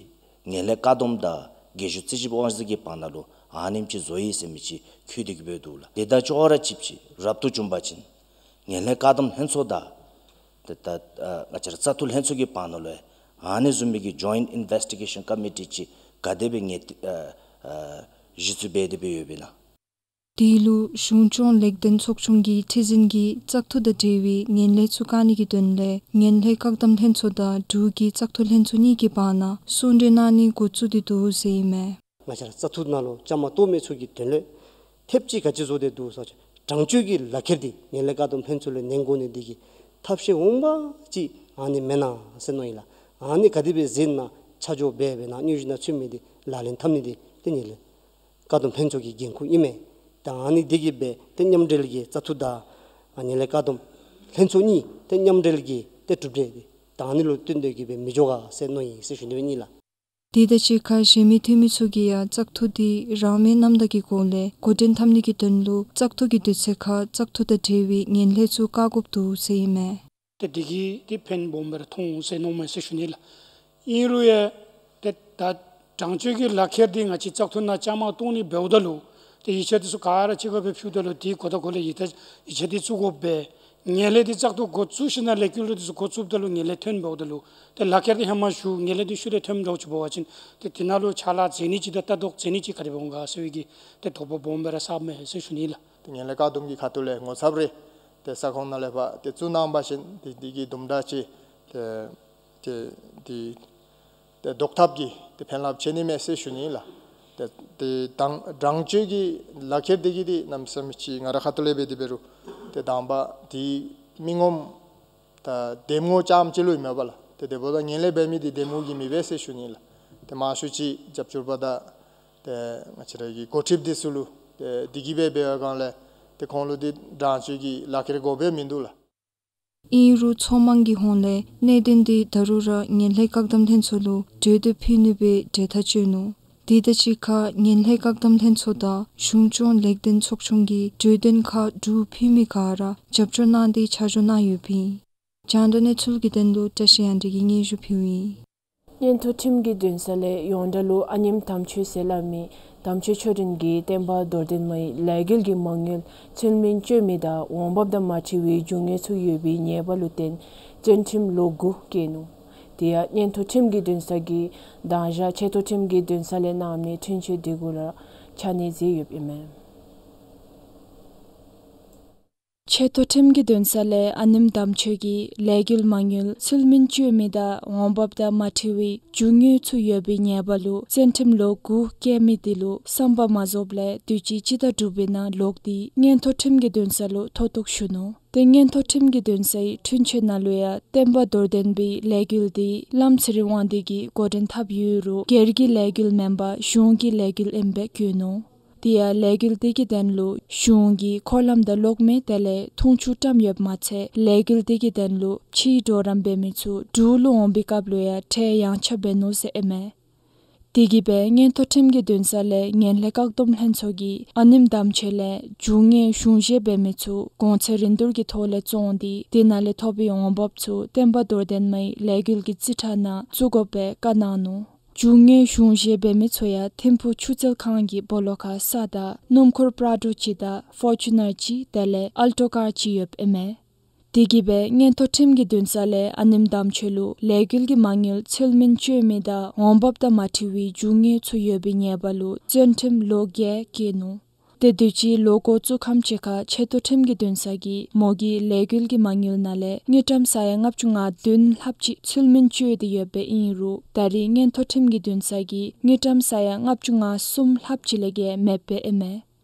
ངན་ལྷད་བཀག་སྡོམ་དང་རྒྱལ་གཞུང་རྩིས་ཞིབ་དབང་འཛིན་གྱི་བར་ན་ལུ་ཨ་ནེམ་ཅིག་བཟོ་ཡི་ཟེར་མི་ཅིག་བཀོད་དེ་གི་སྦེ་འདུག་ལགས། དེ་དང་ཅོག་ར་གཅིགཔ་ཅིག་རབ་ཏུ་བྱུང་པ་ཅིན་ངན་ལྷད་བཀག་སྡོམ་ལྷན་ཚོགས་དང་ཏེ་ད་ཨ་ང་བཅས་ར་བཙག་འཐུ་ལྷན་ཚོགས་ཀྱི་བར་ན་ལུ་ཨ་ནི་བཟུམ་མའི་གི་ཇོའིནཊ་ཨིན་བེསི་ཊི་གེ་ཤཱན་ཀོ་མི་ཊི་ཅིག་ག་དེ་སྦེ་ངེས་ཏེ་ཨ་ཨ་གཞི་བཙུགས་འབད་དེ་སྦེ་ཡོདཔ་ཨིན་ན། དེ་ལུ་གཞུང་སྐྱོང་ལེགས་ལྡན་ཚོགས་ཆུང་གི་ཁྲི་འཛིན་གྱིས་བཙག་འཐུ་དང་འབྲེལ་བའི་ངན་ལྷད་ཚུ་བཀག་ནི་གི་དོན་ལས་ངན་ལྷད་བཀག་སྡོམ་ལྷན་ཚོགས་དང་འབྲུག་གི་བཙག་འཐུ་ལྷན་ཚོགས་གཉིས་ཀྱི་བར་ན་གསུང་གྲོས་གནང་ནི་འགོ་བཙུགས་ཏེ་འདུག་ཟེར་ཨིན་མས། ང་བཅས་ར་བཙག་འཐུ་ནང་ལུ་བཅའ་མར་གཏོགས་མི་ཚུ་གི་དོན་ལས་ཐེབས་ཅིག་ག་ཅི་བཟོ་སྟེ་འདུག་ཟེར་བ་ཅིན་དྲང་སྤྱོད་ཀྱི་ལག་ཁྱེར་དེ་ངན་ལྷད་བཀག་སྡོམ་ལྷན་ཚོགས་ལས་ལེན་དགོ་ནི་དེ་གིས་ཐབས་ཤེས་འོང་འབག་ཅིག་ཨ་ནི་མེན་ན་ཟེར་མནོ་ཡི་ལགས། ཨ་ནི་ག་དེ་སྦེ་ཟེར་ན་ཆ་འཇོག་འབད་འབད་ནཱ་སྙན་ཞུ་ནང་ཚུད་མི་དེ་ལག་ལེན་འཐབ་ནི་དེ་ཏེ་ངན་ལྷད་བཀག་སྡོམ་ལྷན་ཚོགས་ཀྱི་འགན་ཁུར་ཨིན་མས། ད་ཨ་ནི་དེ་གིས་སྦེ་ཏེ་མཉམ་འབྲེལ་གྱི་བཙག་འཐུ་དང་ངན་ལྷད་བཀག་སྡོམ་ལྷན་ཚོགས་གཉིས་ཏེ་མཉམ་འབྲེལ་གྱི་ཏེ་གྲུབ་འབྲས་དེ་ད་ཨ་ནི་ལུ་བསྟུན་ཏེ་གི་སྦེ་མི་འགྱོ་ག་ཟེར་མནོ་ཡི་ཟེར་ཞུ་ནི་སྦེ་ཨིན་ལགས། དེ་དང་གཅིག་ཁར་གཞན་མི་འཐུས་མི་ཚུ་གིས་ཡང་བཙག་འཐུ་དེ་རང་མོས་རྣམ་དག་གི་སྒོ་ལས་འགོ་འདྲེན་འཐབ་ནི་གི་དོན་ལུ་བཙག་འཐུ་གི་དུས་ཚོད་ཁར་བཙག་འཐུ་དང་འབྲེལ་བའི་ངན་ལྷད་ཚུ་བཀག་དགོཔ་འདུག་ཟེར་ཨིན་མས། ཏེ་དེ་གིས་ཏེ་ཕན་སྦོམ་སྦེ་ར་ཐོགས་འོང་ཟེར་མནོཝ་མས་ཟེར་ཞུ་ནི་ལགས། ཨིན་རུང་ཡང་ཏེ་ད་དྲང་སྤྱོད་ཀྱི་ལག་ཁྱེར་དེ་ང་བཅས་བཙག་འཐུ་ནང་བཅའ་མར་གཏོགས་ནི་འབདཝ་ད་ལུ་ཏེ་ཡིག་ཆ་དེ་ཚུ་ག་ར་གཅིག་ཁར་སྦེ་ཕུལཝ་ད་ལུ་དེ་གོ་བརྡ་གོ་ལས་ཡིག་ཆ་ཡིག་ཆ་དེ་བཙུགས་དགོ་པས། ངན་ལྷད་དེ་བཙག་འཐུ་འགོ་བཙུགས་ཞིནམ་ལས་ལས་འགུལ་དེ་ཚུ་འགོ་བཙུགསཔ་ད་ལུ་ངན་ལྷད་ཐོན་འབདཝ་ད་ལུ་ཏེ་ལག་ཁྱེར་དེ་ཧེ་མ་ཞུ་ངན་ལྷད་དེ་ཤུལ་ལས་ཐོན་འགྱོཝ་ཅིག་འབད་བ་ཅིན་ཏེ་དེ་ནང་ལུ་ཕྱག་ལཱ་མཛད་ནི་ཅིག་དང་ལྟ་རྟོག་མཛད་ནི་ཅིག་ག་དེ་སྦེ་འོང་ག་ཟེར་བའི་གི་ཏེ་དོགས་པ་སྦོམ་སྦེ་ར་ཟཝ་མས་ཟེར་ཞུ་ནི་ལགས། ཏེ་ངན་ལྷད་བཀག་སྡོམ་གྱི་ཁ་ཐུག་ལས་ངོ་ཚབ་རེ་ཏེ་ས་ཁོངས་ནང་ལས་ཕར་ཏེ་བཙུགས་གནང་པ་ཅིན་ཏེ་དེ་གི་དུམ་གྲ་ཅིག་ཏེ་ཏེ་ཏེ་ཏེ་བཟློག་ཐབས་ཀྱི་ཏེ་ཕན་རླབས་ཆེ་ནི་མས་ཟེར་ཞུ་ནི་ལགས། ཏེ་ཏེ་དྲང་དྲང་སྤྱོད་ཀྱི་ལག་ཁྱེར་དེ་གིས་ཏེ་གནམ་མེད་ས་མེད་ཅིག་ང་རའི་ཁ་ཐུག་ལས་འབད་དེ་འབད་རུང་ཏེ་དང་པ་དེ་མི་ངོམ་ད་འདེམས་ངོ་རྐྱངམ་ཅིག་ལུ་ཨིན་མས་པ་ལགས། ཏེ་དེ་འབདཝ་ད་ངན་ལྷད་འབད་མི་དེ་འདེམས་ངོ་གི་མི་སྦེ་ཟེར་ཞུ་ནི་ལགས། ཏེ་མང་ཤོས་ཅིག་རྒྱབ་སྐྱོར་པ་དང་ཏེ་ང་བཅས་ར་གི་འགོ་ཁྲིདཔ་དེ་ཚུ་ལུ་ཏེ་དེ་གིས་སྦེ་འབད་བའི་སྒང་ལས་ཏེ་ཁོང་ལུ་ཏེ་དྲང་སྤྱོད་ཀྱི་ལག་ཁྱེར་དགོཔ་སྦེ་མིན་འདུག་ལགས། ཨིན་རུང་ཚོགས་མང་གི་ཧོངས་ལས་གནད་དོན་དེ་ད་རུང་ར་ངན་ལྷད་བཀག་སྡོམ་ལྷན་ཚོགས་ལུ་གྲོས་འདེབས་ཕུལ་ནི་སྦེ་གྲོས་ཐག་བཅད་ནུག། དེ་དང་གཅིག་ཁར་ངན་ལྷད་བཀག་སྡོམ་ལྷན་ཚོགས་དང་གཞུང་སྐྱོང་ལེགས་ལྡན་ཚོགས་ཆུང་གིས་གྲོས་དོན་ཁག་དྲུག་ཕུལ་མི་ག་ར་རྒྱབ་སྐྱོར་གནང་སྟེ་ཆ་འཇོག་གནང་ཡོདཔ་ཨིན། རྒྱང་བསྒྲགས་གནས་ཚུལ་གྱི་དོན་ལུ་བཀྲ་ཤིས་དབྱངས་སྒྲོན་གྱིས་སྙན་ཞུ་ཕུལཝ་ཨིན། སྙན་ཐོ་ཁྲིམས་ཀྱི་འདུན་ས་ལས་ཡོངས་གྲགས་ལུ་ཨ་ནེམ་དམ་ཆོས་ཟེར་སླབ་མི་དམ་ཆོས་ཆོས་སྒྲོན་གྱིས་བསྟན་པ་རྡོར་གདན་མའི་ལས་འགུལ་གྱི་མ་དངུལ་ཚུལ་མིན་སྤྱོད་མི་དང་འོང་འབབ་དང་མ་འཁྲིལ་བའི་རྒྱུ་དངོས་ཚུ་ཡོད་པའི་ཉེས་པ་ལུ་བརྟེན་བཙོན་ཁྲིམས་ལོ་དགུ་བཀལ་ནུག། དེ་ཡང་སྙན་ཐོ་ཁྲིམས་ཀྱི་འདུན་ས་གིས་དང་ཞག་ཆེ་མཐོ་ཁྲིམས་ཀྱི་འདུན་ས་ལས་གནང་མི་འཁྲུན་ཆོད་དེ་གུ་ར་ཆ་གནས་མཛད་ཡོདཔ་ཨིན་མས། ཆེ་མཐོ་ཁྲིམས་ཀྱི་འདུན་ས་ལས་ཨ་ནེམ་དམ་ཆོས་ཀྱིས་ལས་འགུལ་མ་དངུལ་ཚུལ་མིན་སྤྱོད་མི་དང་འོང་འབབ་དང་མ་འཁྲིལ་བའི་རྒྱུ་དངོས་ཚུ་ཡོད་པའི་ཉེས་པ་ལུ་བཙོན་ཁྲིམས་ལོ་དགུ་བཀལ་མི་དེ་ལུ་བསམ་པ་མ་རྫོགསཔ་ལས་དུས་ཅི་སྤྱི་ཟླ་དྲུག་པའི་ནང་ལོག་སྟེ་སྙན་ཐོ་ཁྲིམས་ཀྱི་འདུན་ས་ལུ་མཐོ་གཏུགས་ཞུ་ནུག། ཏེ་སྙན་ཐོ་ཁྲིམས་ཀྱི་འདུན་སའི་འཁྲུན་ཆོད་ནང་ལུ་ཡང་བསྟན་པ་རྡོར་གདན་པའི་ལས་འགུལ་དེ་བླམ་ཚེ་རིང་དབང་འདུས་ཀྱིས་འགོ་འདྲེན་འཐབ་ཡོད་རུང་སྒེར་གྱི་ལས་འགུལ་མེན་པར་གཞུང་གི་ལས་འགུལ་ཨིནམ་སྦེ་བཀོད་ནུག། དེ་ཡང་ལས་འགུལ་དེ་གི་དོན་ལུ་གཞུང་གིས་འཁོར་ལམ་དང་གློག་མེ་དེ་ལས་འཐུང་ཆུ་བཀྲམ་ཡོདཔ་མ་ཚད་ལས་འགུལ་དེ་གི་དོན་ལུ་ཕྱིའི་གྲོགས་རམ་འབད་མི་ཚུ་འབྲུག་ལུ་འོང་པའི་སྐབས་ལུ་ཡང་ཁྲལ་ཡངས་ཆག་འབད་ནུག་ཟེར་ཨིན་མས། དེ་གིས་སྦེ་སྙན་ཐོ་ཁྲིམས་ཀྱི་འདུན་ས་ལས་ངན་ལྷད་བཀག་སྡོམ་ལྷན་ཚོགས་ཀྱིས་ཨ་ནེམ་དམ་ཆོས་ལས་རྒྱུ་དངོས་གཞུང་བཞེས་འབད་མི་ཚུ་གོང་ཚད་རིན་བསྡུར་གྱི་ཐོག་ལས་བཙོང་སྟེ་དེ་ནང་ལས་ཐོབ་པའི་འོང་འབབ་ཚུ་བསྟན་པ་རྡོར་གདན་མའི་ལས་འགུལ་གྱི་རྩིས་ཁྲ་ནང་བཙུགས་དགོ་པའི་བཀའ་གནང་ནུག། རྒྱུ་དངོས་གཞུང་བཞེས་འབད་མི་ཚུ་ཡང་ཐིམ་ཕུག་ཆུ་རྩལ་ཁང་གི་སྦོ་ལོགས་ཁར་ས་དང་སྣུམ་འཁོར་པྲ་ཌོ་ཅིག་དང་ཕོར་ཅུ་ནར་ཅིག་དེ་ལས་ཨལ་ཊོ་ཀར་ཅིག་ཡོདཔ་ཨིན་མས། དེ་གིས་སྦེ་མངོན་མཐོ་ཁྲིམས་ཀྱི་འདུན་ས་ལས་ཨ་ནེམ་དམ་ཆོས་ལུ་ལས་འགུལ་གྱི་མ་དངུལ་ཚུལ་མིན་སྤྱོད་མི་དང་འོང་འབབ་དང་མ་འཁྲིལ་བའི་རྒྱུ་དངོས་ཚུ་ཡོད་པའི་ཉེས་པ་ལུ་བཙོན་ཁྲིམས་ལོ་བརྒྱད་བཀལ་ནུག། ཏེ་དུས་ཅི་ལོ་འགོ་བཙུགས་ཁམས་ཅིག་ཁར་ཆེ་མཐོ་ཁྲིམས་ཀྱི་འདུན་ས་གིས་མོ་གི་ལས་འགུལ་གྱི་མ་དངུལ་ནང་ལས་དངུལ་ཀྲམ་ས་ཡ་ལྔ་བཅུ་ང་བདུན་ལྷགཔ་ཅིག་ཚུལ་མིན་སྤྱོད་དེ་ཡོདཔ་ཨིན་རུང་ད་རེས་མངོན་མཐོ་ཁྲིམས་ཀྱི་འདུན་ས་གིས་དངུལ་ཀྲམ་ས་ཡ་ལྔ་བཅུ་ང་གསུམ་ལྷགཔ་ཅིག་ལས་བརྒལ་མེདཔ་ཨིན་མས།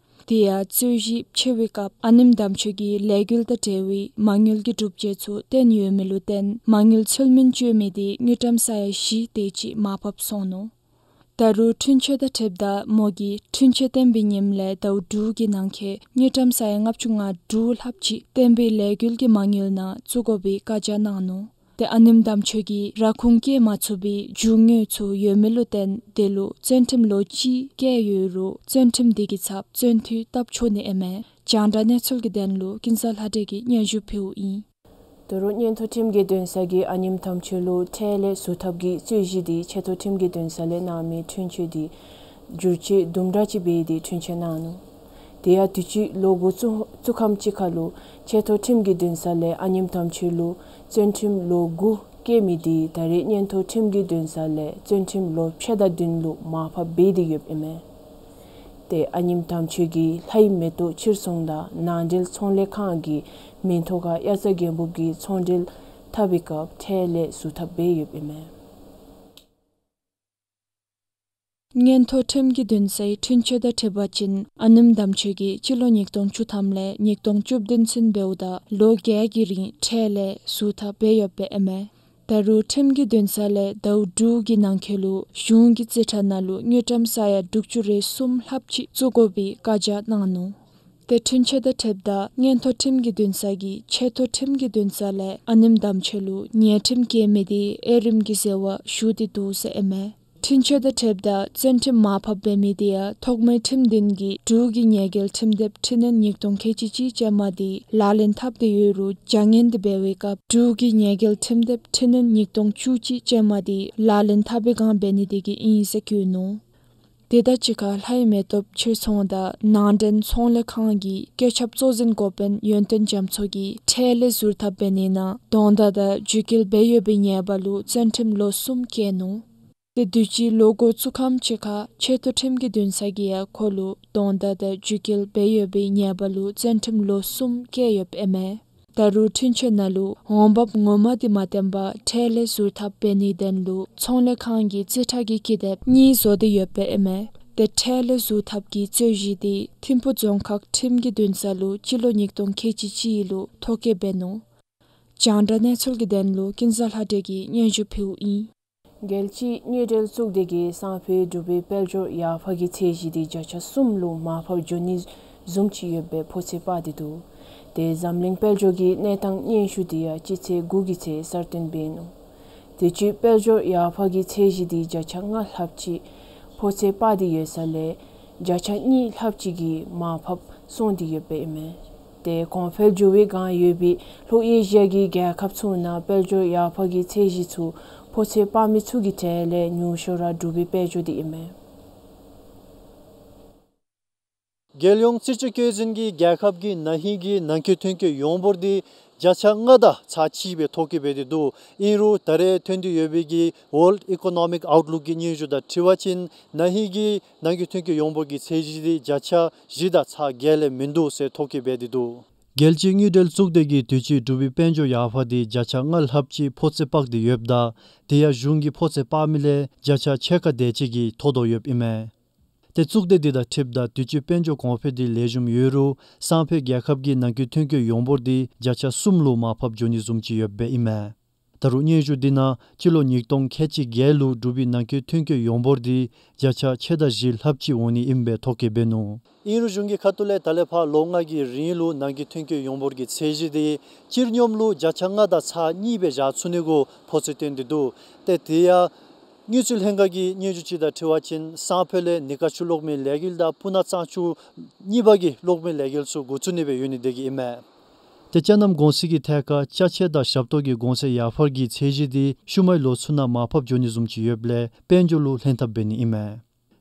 དེ་ཡང་རྩོད་གཞི་ཕྱེ་བའི་སྐབས་ཨ་ནེམ་དམ་ཆོས་ཀྱིས་ལས་འགུལ་དང་འབྲེལ་བའི་མ་དངུལ་གྱི་སྒྲུབ་བྱེད་ཚུ་བཏོན་ཡོད་མི་ལུ་བརྟེན་མ་དངུལ་ཚུལ་མིན་སྤྱོད་མི་དེ་དངུལ་ཀྲམ་ས་ཡ་བཞི་དེ་ཅིག་མར་ཕབ་སོང་ནུག། ད་རུང་འཁྲུན་ཆོད་དང་འཁྲིལཝ་ད་མོ་གིས་འཁྲུན་ཆོད་བཏོན་པའི་ཉིནམ་ལས་ཟླཝ་དྲུག་གི་ནང་འཁོད་དངུལ་ཀྲམ་ས་ཡ་ལྔ་བཅུ་ང་དྲུག་ལྷགཔ་ཅིག་བསྟན་པའི་ལས་འགུལ་གྱི་མ་དངུལ་ནང་བཙུགས་དགོ་པའི་བཀའ་རྒྱ་གནང་ནུག། ཏེ་ཨ་ནེམ་དམ་ཆོས་ཀྱིས་ར་ཁུངས་བཀལ་མ་ཚུགས་པའི་རྒྱུ་དངོས་ཚུ་ཡོད་མི་ལུ་བརྟེན་དེ་ལུ་བཙོན་ཁྲིམས་ལོ་གཅིག་བཀལ་ཡོད་རུང་བཙོན་ཁྲིམས་དེ་གི་ཚབ་བཙོན་འཐུས་བཏབ་ཆོག་ནི་ཨིན་མས། རྒྱང་བསྒྲགས་གནས་ཚུལ་གྱི་དོན་ལུ་ཀུན་བཟང་ལྷ་སྒྲོན་གྱིས་སྙན་ཞུ་ཕུལཝ་ཨིན། ད་རུང་མངོན་མཐོ་ཁྲིམས་ཀྱི་འདུན་ས་གིས་ཨ་ནེམ་དམ་ཆོས་ལུ་ཁྲལ་ལས་ཟུར་ཐབས་ཀྱི་རྩོད་གཞི་དེ་ཆེ་མཐོ་ཁྲིམས་ཀྱི་འདུན་ས་ལས་གནང་མི་འཁྲུན་ཆོད་དེ་བསྒྱུར་བཅོས་དུམ་གྲ་ཅིག་འབད་དེ་འཁྲུན་ཆོད་གནང་ནུག། དེ་ཡང་དུས་ཅི་ལོ་འགོ་བཙུགས་བཙུགས་ཁམས་ཅིག་ཁར་ལུ་ཆེ་མཐོ་ཁྲིམས་ཀྱི་འདུན་ས་ལས་ཨ་ནེམ་དམ་ཆོས་ལུ་བཙོན་ཁྲིམས་ལོ་དགུ་བཀལ་མི་དེ་ད་རེས་མངོན་མཐོ་ཁྲིམས་ཀྱི་འདུན་ས་ལས་བཙོན་ཁྲིམས་ལོ་ཕྱེད་དང་བདུན་ལུ་མར་ཕབ་འབད་དེ་ཡོདཔ་ཨིན་མས། ཏེ་ཨ་ནེམ་དམ་ཆོས་ཀྱིས་ལྷའི་མེ་ཏོག་ཕྱིར་ཚོང་དང་ནང་འབྲེལ་ཚོང་ལས་ཁང་གི་མིང་ཐོག་ཁར་དབྱར་རྩྭ་དགུན་འབུབ་ཀྱི་ཚོང་འབྲེལ་འཐབ་པའི་སྐབས་ཁྲལ་ལས་ཟུར་ཐབས་འབད་ཡོདཔ་ཨིན་མས། མངོན་མཐོ་ཁྲིམས་ཀྱི་འདུན་སའི་འཁྲུན་ཆོད་དང་འཁྲིལ་བ་ཅིན་ཨ་ནེམ་དམ་ཆོས་ཀྱིས་སྤྱི་ལོ་ཉིས་སྟོང་བཅུ་ཐམ་ལས་ཉིས་སྟོང་བཅུ་བདུན་ཚུན་འབདཝ་ད་ལོ་བརྒྱད་ཀྱི་རིང་ཁྲལ་ལས་ཟུར་ཐབས་འབད་ཡོདཔ་ཨིན་མས། ད་རུང་ཁྲིམས་ཀྱི་འདུན་ས་ལས་ཟླཝ་དྲུག་གི་ནང་འཁོད་ལུ་གཞུང་གི་རྩིས་ཁྲ་ནང་ལུ་དངུལ་ཀྲམ་ས་ཡ་དྲུག་ཅུ་རེ་གསུམ་ལྷགཔ་ཅིག་བཙུགས་དགོ་པའི་བཀའ་རྒྱ་གནང་ནུག། ཏེ་འཁྲུན་ཆོད་དང་འཁྲིལཝ་ད་མངོན་མཐོ་ཁྲིམས་ཀྱི་འདུན་ས་གིས་ཆེ་མཐོ་ཁྲིམས་ཀྱི་འདུན་ས་ལས་ཨ་ནེམ་དམ་ཆོས་ལུ་ཉེས་ཁྲིམས་བཀལ་མི་དེ་དབྱེ་རིམ་གྱི་ཟེར་བ་ཞུ་སྟེ་འདུག་ཟེར་ཨིན་མས། འཁྲུན་ཆོད་དང་འཁྲིལཝ་ད་བཙོན་ཁྲིམས་མར་ཕབ་འབད་མི་དེ་ཡང་ཐོག་མའི་ཁྲིམས་འདུན་གྱི་འབྲུག་གི་ཉེས་འགེལ་ཁྲིམས་དེབ་འཕྲི་སྣོན་ཉིས་སྟོང་ཁལ་གཅིག་གཅིག་ཅན་མ་དེ་ལག་ལེན་འཐབ་སྟེ་ཡོད་རུང་བྱ་ངན་དེ་འབད་བའི་སྐབས་འབྲུག་གི་ཉེས་འགེལ་ཁྲིམས་དེབ་འཕྲི་སྣོན་ཉིས་སྟོང་བཅུ་གཅིག་ཅན་མ་དེ་ལག་ལེན་འཐབ་པའི་སྒང་འབད་ནི་དེ་གིས་ཨིན་ཟེར་བཀོད་ནུག། དེ་དང་གཅིག་ཁར་ལྷའི་མེ་ཏོག་ཕྱིར་ཚོང་དང་ནང་འདྲེན་ཚོང་ལས་ཁང་གི་བཀོད་ཁྱབ་གཙོ་འཛིན་འགོ་དཔོན་ཡོན་ཏན་རྒྱ་མཚོ་གིས་ཁྲལ་ལས་ཟུར་ཐབས་འབད་ནི་ནང་དོན་དག་དང་རྒྱུད་འགལ་འབད་ཡོད་པའི་ཉེས་པ་ལུ་བཙོན་ཁྲིམས་ལོ་གསུམ་བཀལ་ནུག། དེ་དུས་ཅི་ལོ་འགོ་བཙུགས་ཁམས་ཅིག་ཁར་ཆེ་མཐོ་ཁྲིམས་ཀྱི་འདུན་ས་གིས་ཡང་ཁོ་ལུ་དོན་དག་དང་རྒྱུད་འགལ་འབད་ཡོད་པའི་ཉེས་པ་ལུ་བཙོན་ཁྲིམས་ལོ་གསུམ་བཀལ་ཡོདཔ་ཨིན་མས། ད་རུང་འཁྲུན་ཆོད་ནང་ལུ་འོང་འབབ་ངོ་མ་དེ་མ་བཏོན་པར་ཁྲལ་ལས་ཟུར་ཐབས་འབད་ནིའི་དོན་ལུ་ཚོང་ལས་ཁང་གི་རྩིས་ཁྲ་གི་ཀི་དེབ་གཉིས་བཟོ་སྟེ་ཡོདཔ་ཨིན་མས། ཏེ་ཁྲལ་ལས་ཟུར་ཐབས་ཀྱི་རྩོད་གཞི་དེ་ཐིམ་ཕུག་རྫོང་ཁག་ཁྲིམས་ཀྱི་འདུན་ས་ལུ་སྤྱི་ལོ་ཉིས་སྟོང་ཁལ་གཅིག་གཅིག་ལུ་ཐོ་བཀོད་འབད་ནུག། རྒྱང་བསྒྲགས་གནས་ཚུལ་གྱི་དོན་ལུ་ཀུན་བཟང་ལྷ་སྒྲོན་གྱིས་སྙན་ཞུ་ཕུལཝ་ཨིན། རྒྱལ་སྤྱིའི་དངུལ་འབྲེལ་གཙུག་སྡེ་གིས་སང་ཕོད་འབྲུག་པའི་དཔལ་འབྱོར་ཡར་འཕར་གྱི་ཚད་གཞི་དེ་བརྒྱ་ཆ་གསུམ་ལུ་མར་ཕབ་འགྱོ་ནི་བཟུམ་ཅིག་ཡོདཔ་སྦེ་ཕོ་ཚོད་དཔག་སྟེ་འདུག། ཏེ་འཛམ་གླིང་དཔལ་འབྱོར་གྱི་གནས་སྟངས་སྙན་ཞུ་དེ་ཡང་སྤྱི་ཚེས་དགུ་གི་ཚེ་གསར་བཏོན་འབད་ནུག། དུས་ཅི་དཔལ་འབྱོར་ཡར་འཕར་གྱི་ཚད་གཞི་དེ་བརྒྱ་ཆ་ལྔ་ལྷགཔ་ཅིག་ཕོ་ཚོད་དཔག་སྟེ་ཡོད་ས་ལས་བརྒྱ་ཆ་གཉིས་ལྷགཔ་ཅིག་གིས་མར་ཕབ་སོང་སྟེ་ཡོདཔ་ཨིན་མས། ཏེ་གོང་འཕེལ་འགྱོ་བའི་སྒང་ཡོད་པའི་ལྷོ་ཨེ་ཤི་ཡ་གི་རྒྱལ་ཁབ་ཚུ་ནང་དཔལ་འབྱོར་ཡར་འཕར་གྱི་ཚད་གཞི་ཚུ་ཕོ་ཚོད་དཔག་མི་ཚུ་གི་གྲས་ལས་ཉུང་ཤོས་ར་འབྲུག་པའི་དཔལ་འབྱོར་དེ་ཨིན་མས། རྒྱལ་ཡོངས་སྲིད་བྱུས་བཀོད་འཛིན་གྱིས་རྒྱལ་ཁབ་ཀྱི་ན་ཧིང་གི་ནང་འཁོད་ཐོན་སྐྱེད་ཡོངས་འབོར་དེ་བརྒྱ་ཆ་ལྔ་དང་ཚག་གཅིག་སྦེ་ཐོ་བཀོད་འབད་དེ་འདུག། ཨིན་རུང་ད་རེས་ཐོན་ཏེ་ཡོད་པའི་གི་World Economic Outlook གི་སྙན་ཞུ་དང་འཁྲིལ་བ་ཅིན་ན་ཧིང་གི་ནང་འཁོད་ཐོན་སྐྱེད་ཡོངས་འབོར་གྱི་ཚད་གཞི་དེ་བརྒྱ་ཆ་བཞི་དང་ཚག་བརྒྱད་ལས་མིན་འདུག་ཟེར་ཐོ་བཀོད་འབད་དེ་འདུག། རྒྱལ་སྤྱིའི་དངུལ་འབྲེལ་གཙུག་སྡེ་གིས་དུས་ཅི་འབྲུག་པའི་དཔལ་འབྱོར་ཡར་འཕར་དེ་བརྒྱ་ཆ་ལྔ་ལྷགཔ་ཅིག་ཕོ་ཚོད་དཔག་སྟེ་ཡོདཔ་ད་དེ་ཡང་གཞུང་གིས་ཕོ་ཚོད་དཔག་མི་ལས་བརྒྱ་ཆ་ཕྱེད་ཀ་དེ་ཅིག་གིས་མཐོ་དོ་ཡོདཔ་ཨིན་མས། ཏེ་གཙུག་སྡེ་དེ་དང་འཁྲིལཝ་ད་དུས་ཅི་དཔལ་འབྱོར་གོང་འཕེལ་དེ་ལེགས་ཤོམ་ཡོད་རུང་སང་ཕོད་རྒྱལ་ཁབ་ཀྱི་ནང་འཁོད་ཐོན་སྐྱེད་ཡོངས་འབོར་དེ་བརྒྱ་ཆ་གསུམ་ལུ་མར་ཕབ་འགྱོ་ནི་བཟུམ་ཅིག་ཡོདཔ་ཨིན་མས། ད་རུང་སྙན་ཞུ་དེ་ནང་སྤྱི་ལོ་ཉིས་སྟོང་ཁལ་གཅིག་བརྒྱད་ལུ་འབྲུག་པའི་ནང་འཁོད་ཐོན་སྐྱེད་ཡོངས་འབོར་དེ་བརྒྱ་ཆ་ཕྱེད་དང་བཞི་ལྷགཔ་ཅིག་འོང་ནི་ཨིནམ་སྦེ་ཐོ་བཀོད་འབད་ནུག། ཨིན་རུང་གཞུང་གི་ཁ་ཐུག་ལས་ད་ལས་ཕར་ལོ་ལྔ་གི་རིང་ལུ་ནང་འཁོད་ཐོན་སྐྱེད་ཡོངས་འབོར་གྱི་ཚད་གཞི་དེ་སྤྱིར་སྙོམས་ལུ་བརྒྱ་ཆ་ལྔ་དང་ཚག་གཉིས་སྦེ་བཞག་ཚུགས་ནི་གུ་ཕོ་ཚོད་བཏོན་ཏེ་འདུག། ཏེ་དེ་ཡང་དངུལ་རྩིས་ལྷན་ཁག་གི་སྙན་ཞུ་ཅིག་དང་འཁྲིལ་བ་ཅིན་སང་ཕོད་ལས་ནི་ཀ་ཆུ་གློག་མེ་ལས་འགུལ་དང་སྤུ་ན་གཙང་ཆུ་གཉིས་པ་གི་གློག་མེ་ལས་འགུལ་ཚུ་འགོ་བཙུགས་ནི་སྦེ་ཡོད་ནི་དེ་གིས་ཨིན་མས། ཏེ་ཅ་རྣམ་གོང་ཚད་ཀྱི་ཐད་ཁར་ཅ་ཆས་དང་ཞབས་ཏོག་གི་གོང་ཚད་ཡར་འཕར་གྱི་ཚད་གཞི་འདི་ཤུལ་མའི་ལོ་ཚུ་ནང་མར་ཕབ་འགྱོ་ནི་བཟུམ་ཅིག་ཡོདཔ་ལས་དཔལ་འབྱོར་ལུ་ལྷན་ཐབས་འབད་ནི་ཨིན་མས།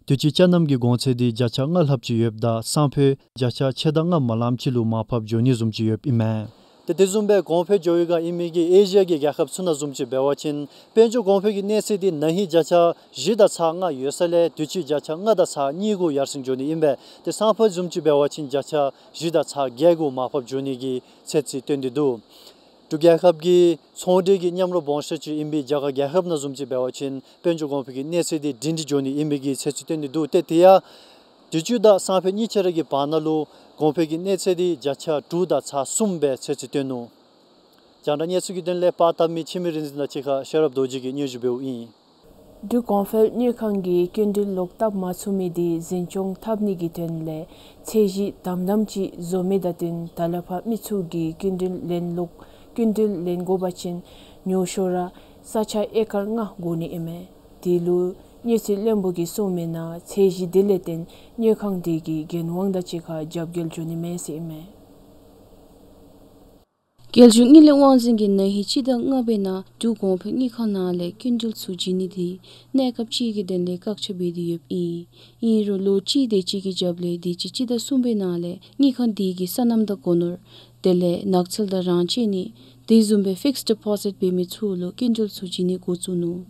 དུས་ཅི་ཅ་རྣམ་གྱི་གོང་ཚད་འདི་བརྒྱ་ཆ་ལྔ་ལྷགཔ་ཅིག་ཡོདཔ་ད་སང་ཕོད་བརྒྱ་ཆ་ཕྱེད་དང་ལྔ་མ་ལངམ་ཅིག་ལུ་མར་ཕབ་འགྱོ་ནི་བཟུམ་ཅིག་ཡོདཔ་ཨིན་མས། ཏེ་དེ་བཟུམ་སྦེ་གོང་འཕེལ་འགྱོ་བའི་སྒང་ཨིན་མི་གི་ཨེ་ཤི་ཡ་གི་རྒྱལ་ཁབ་ཚུ་ནང་བཟུམ་ཅིག་འབད་བ་ཅིན་དཔལ་འབྱོར་གོང་འཕེལ་གྱི་གནས་ཚད་འདི་ན་ཧིང་བརྒྱ་ཆ་བཞི་དང་ཚག་ལྔ་ཡོད་ས་ལས་དུས་ཅི་བརྒྱ་ཆ་ལྔ་དང་ཚག་གཉིས་གུ་ཡར་སེང་འགྱོ་ནི་ཨིན་པས། ཏེ་སང་ཕོད་བཟུམ་ཅིག་འབད་བ་ཅིན་བརྒྱ་ཆ་བཞི་དང་ཚག་བརྒྱད་གུ་མར་ཕབ་འགྱོ་ནི་གི་ཚོད་རྩིས་སྟོན་ཏེ་འདུག། འབྲུག་རྒྱལ་ཁབ་ཀྱི་ཚོང་འབྲེལ་གྱི་མཉམ་རོགས་སྦོམ་ཤོས་ཅིག་ཨིན་པའི་རྒྱ་གར་རྒྱལ་ཁབ་ནང་བཟུམ་ཅིག་འབད་བ་ཅིན་དཔལ་འབྱོར་གོང་འཕེལ་གྱི་གནས་ཚད་འདི་སྒྲིང་སྒྲི་འགྱོ་ནི་ཨིན་པའི་གི་ཚོད་རྩིས་སྟོན་ཏེ་འདུག། ཏེ་དེ་ཡང་དུས་ཅི་དང་སང་ཕོད་གཉིས་ཆ་ར་གི་བར་ན་ལུ་གོང་འཕེལ་གྱི་གནས་ཚད་འདི་བརྒྱ་ཆ་དྲུག་དང་ཚག་གསུམ་སྦེ་ཚོད་རྩིས་སྟོན་ནུག། རྒྱང་བསྒྲགས་གནས་ཚུལ་གྱི་དོན་ལས་པར་བཏབ་མི་འཆི་མེད་རིག་འཛིན་དང་གཅིག་ཁར་ཤེས་རབ་རྡོ་རྗེ་གིས་སྙན་ཞུ་འབདཝ་ཨིན། འབྲུག་གོང་འཕེལ་དངུལ་ཁང་གིས་སྐྱིན་འགྲུལ་ལོག་བཏབ་མ་ཚུགས་མི་དེ་འཛིན་སྐྱོང་འཐབ་ནི་གི་དོན་ལས་ཚད་གཞི་དམ་དམ་ཅིག་བཟོ་མི་དང་བསྟུན་ད་ལས་ཕར་མི་ཚུ་གིས་སྐྱིན་འགྲུལ་ལེན་ལོག་སྐྱིན་འགྲུལ་ལེན་དགོ་པ་ཅིན་ཉུང་ཤོས་ར་ས་ཆ་ཨེ་ཀར་ལྔ་དགོ་ནི་ཨིན་མས། དེ་ལུ་དངུལ་རྩིས་བློན་པོ་གིས་གསུངས་མི་ནང་ཚད་གཞི་དེ་ལས་བརྟེན་དངུལ་ཁང་དེ་གིས་འགན་དབང་དང་གཅིག་ཁར་རྒྱབ་འགལ་འགྱོ་ནི་མས་ཟེར་ཨིན་མས། རྒྱལ་གཞུང་དངུལ་ལས་དབང་འཛིན་གྱིས་ན་ཧིང་སྤྱི་ཟླ་ལྔ་པའི་ནང་འབྲུག་གོང་འཕེལ་དངུལ་ཁང་ནང་ལས་སྐྱིན་འགྲུལ་ཚུ་བྱིན་ནི་དེ་གནས་སྐབས་ཅིག་གི་དོན་ལས་བཀག་ཆ་འབད་དེ་ཡོདཔ་ཨིན། ཨིན་རུང་ལོ་གཅིག་དེ་ཅིག་གི་རྒྱབ་ལས་དུས་ཅི་སྤྱི་ཟླ་གསུམ་པའི་ནང་ལས་དངུལ་ཁང་དེ་གིས་སོ་ནམ་དང་སྒོ་ནོར་དེ་ལས་ནགས་ཚལ་དང་རང་བཅད་ནི་དེ་བཟུམ་སྦེ་ཕིགསི་ཌི་པོ་ཟིཊ་འབད་མི་ཚུ་ལུ་སྐྱིན་འགྲུལ་ཚུ་བྱིན་ནི་འགོ་བཙུགས་ནུག།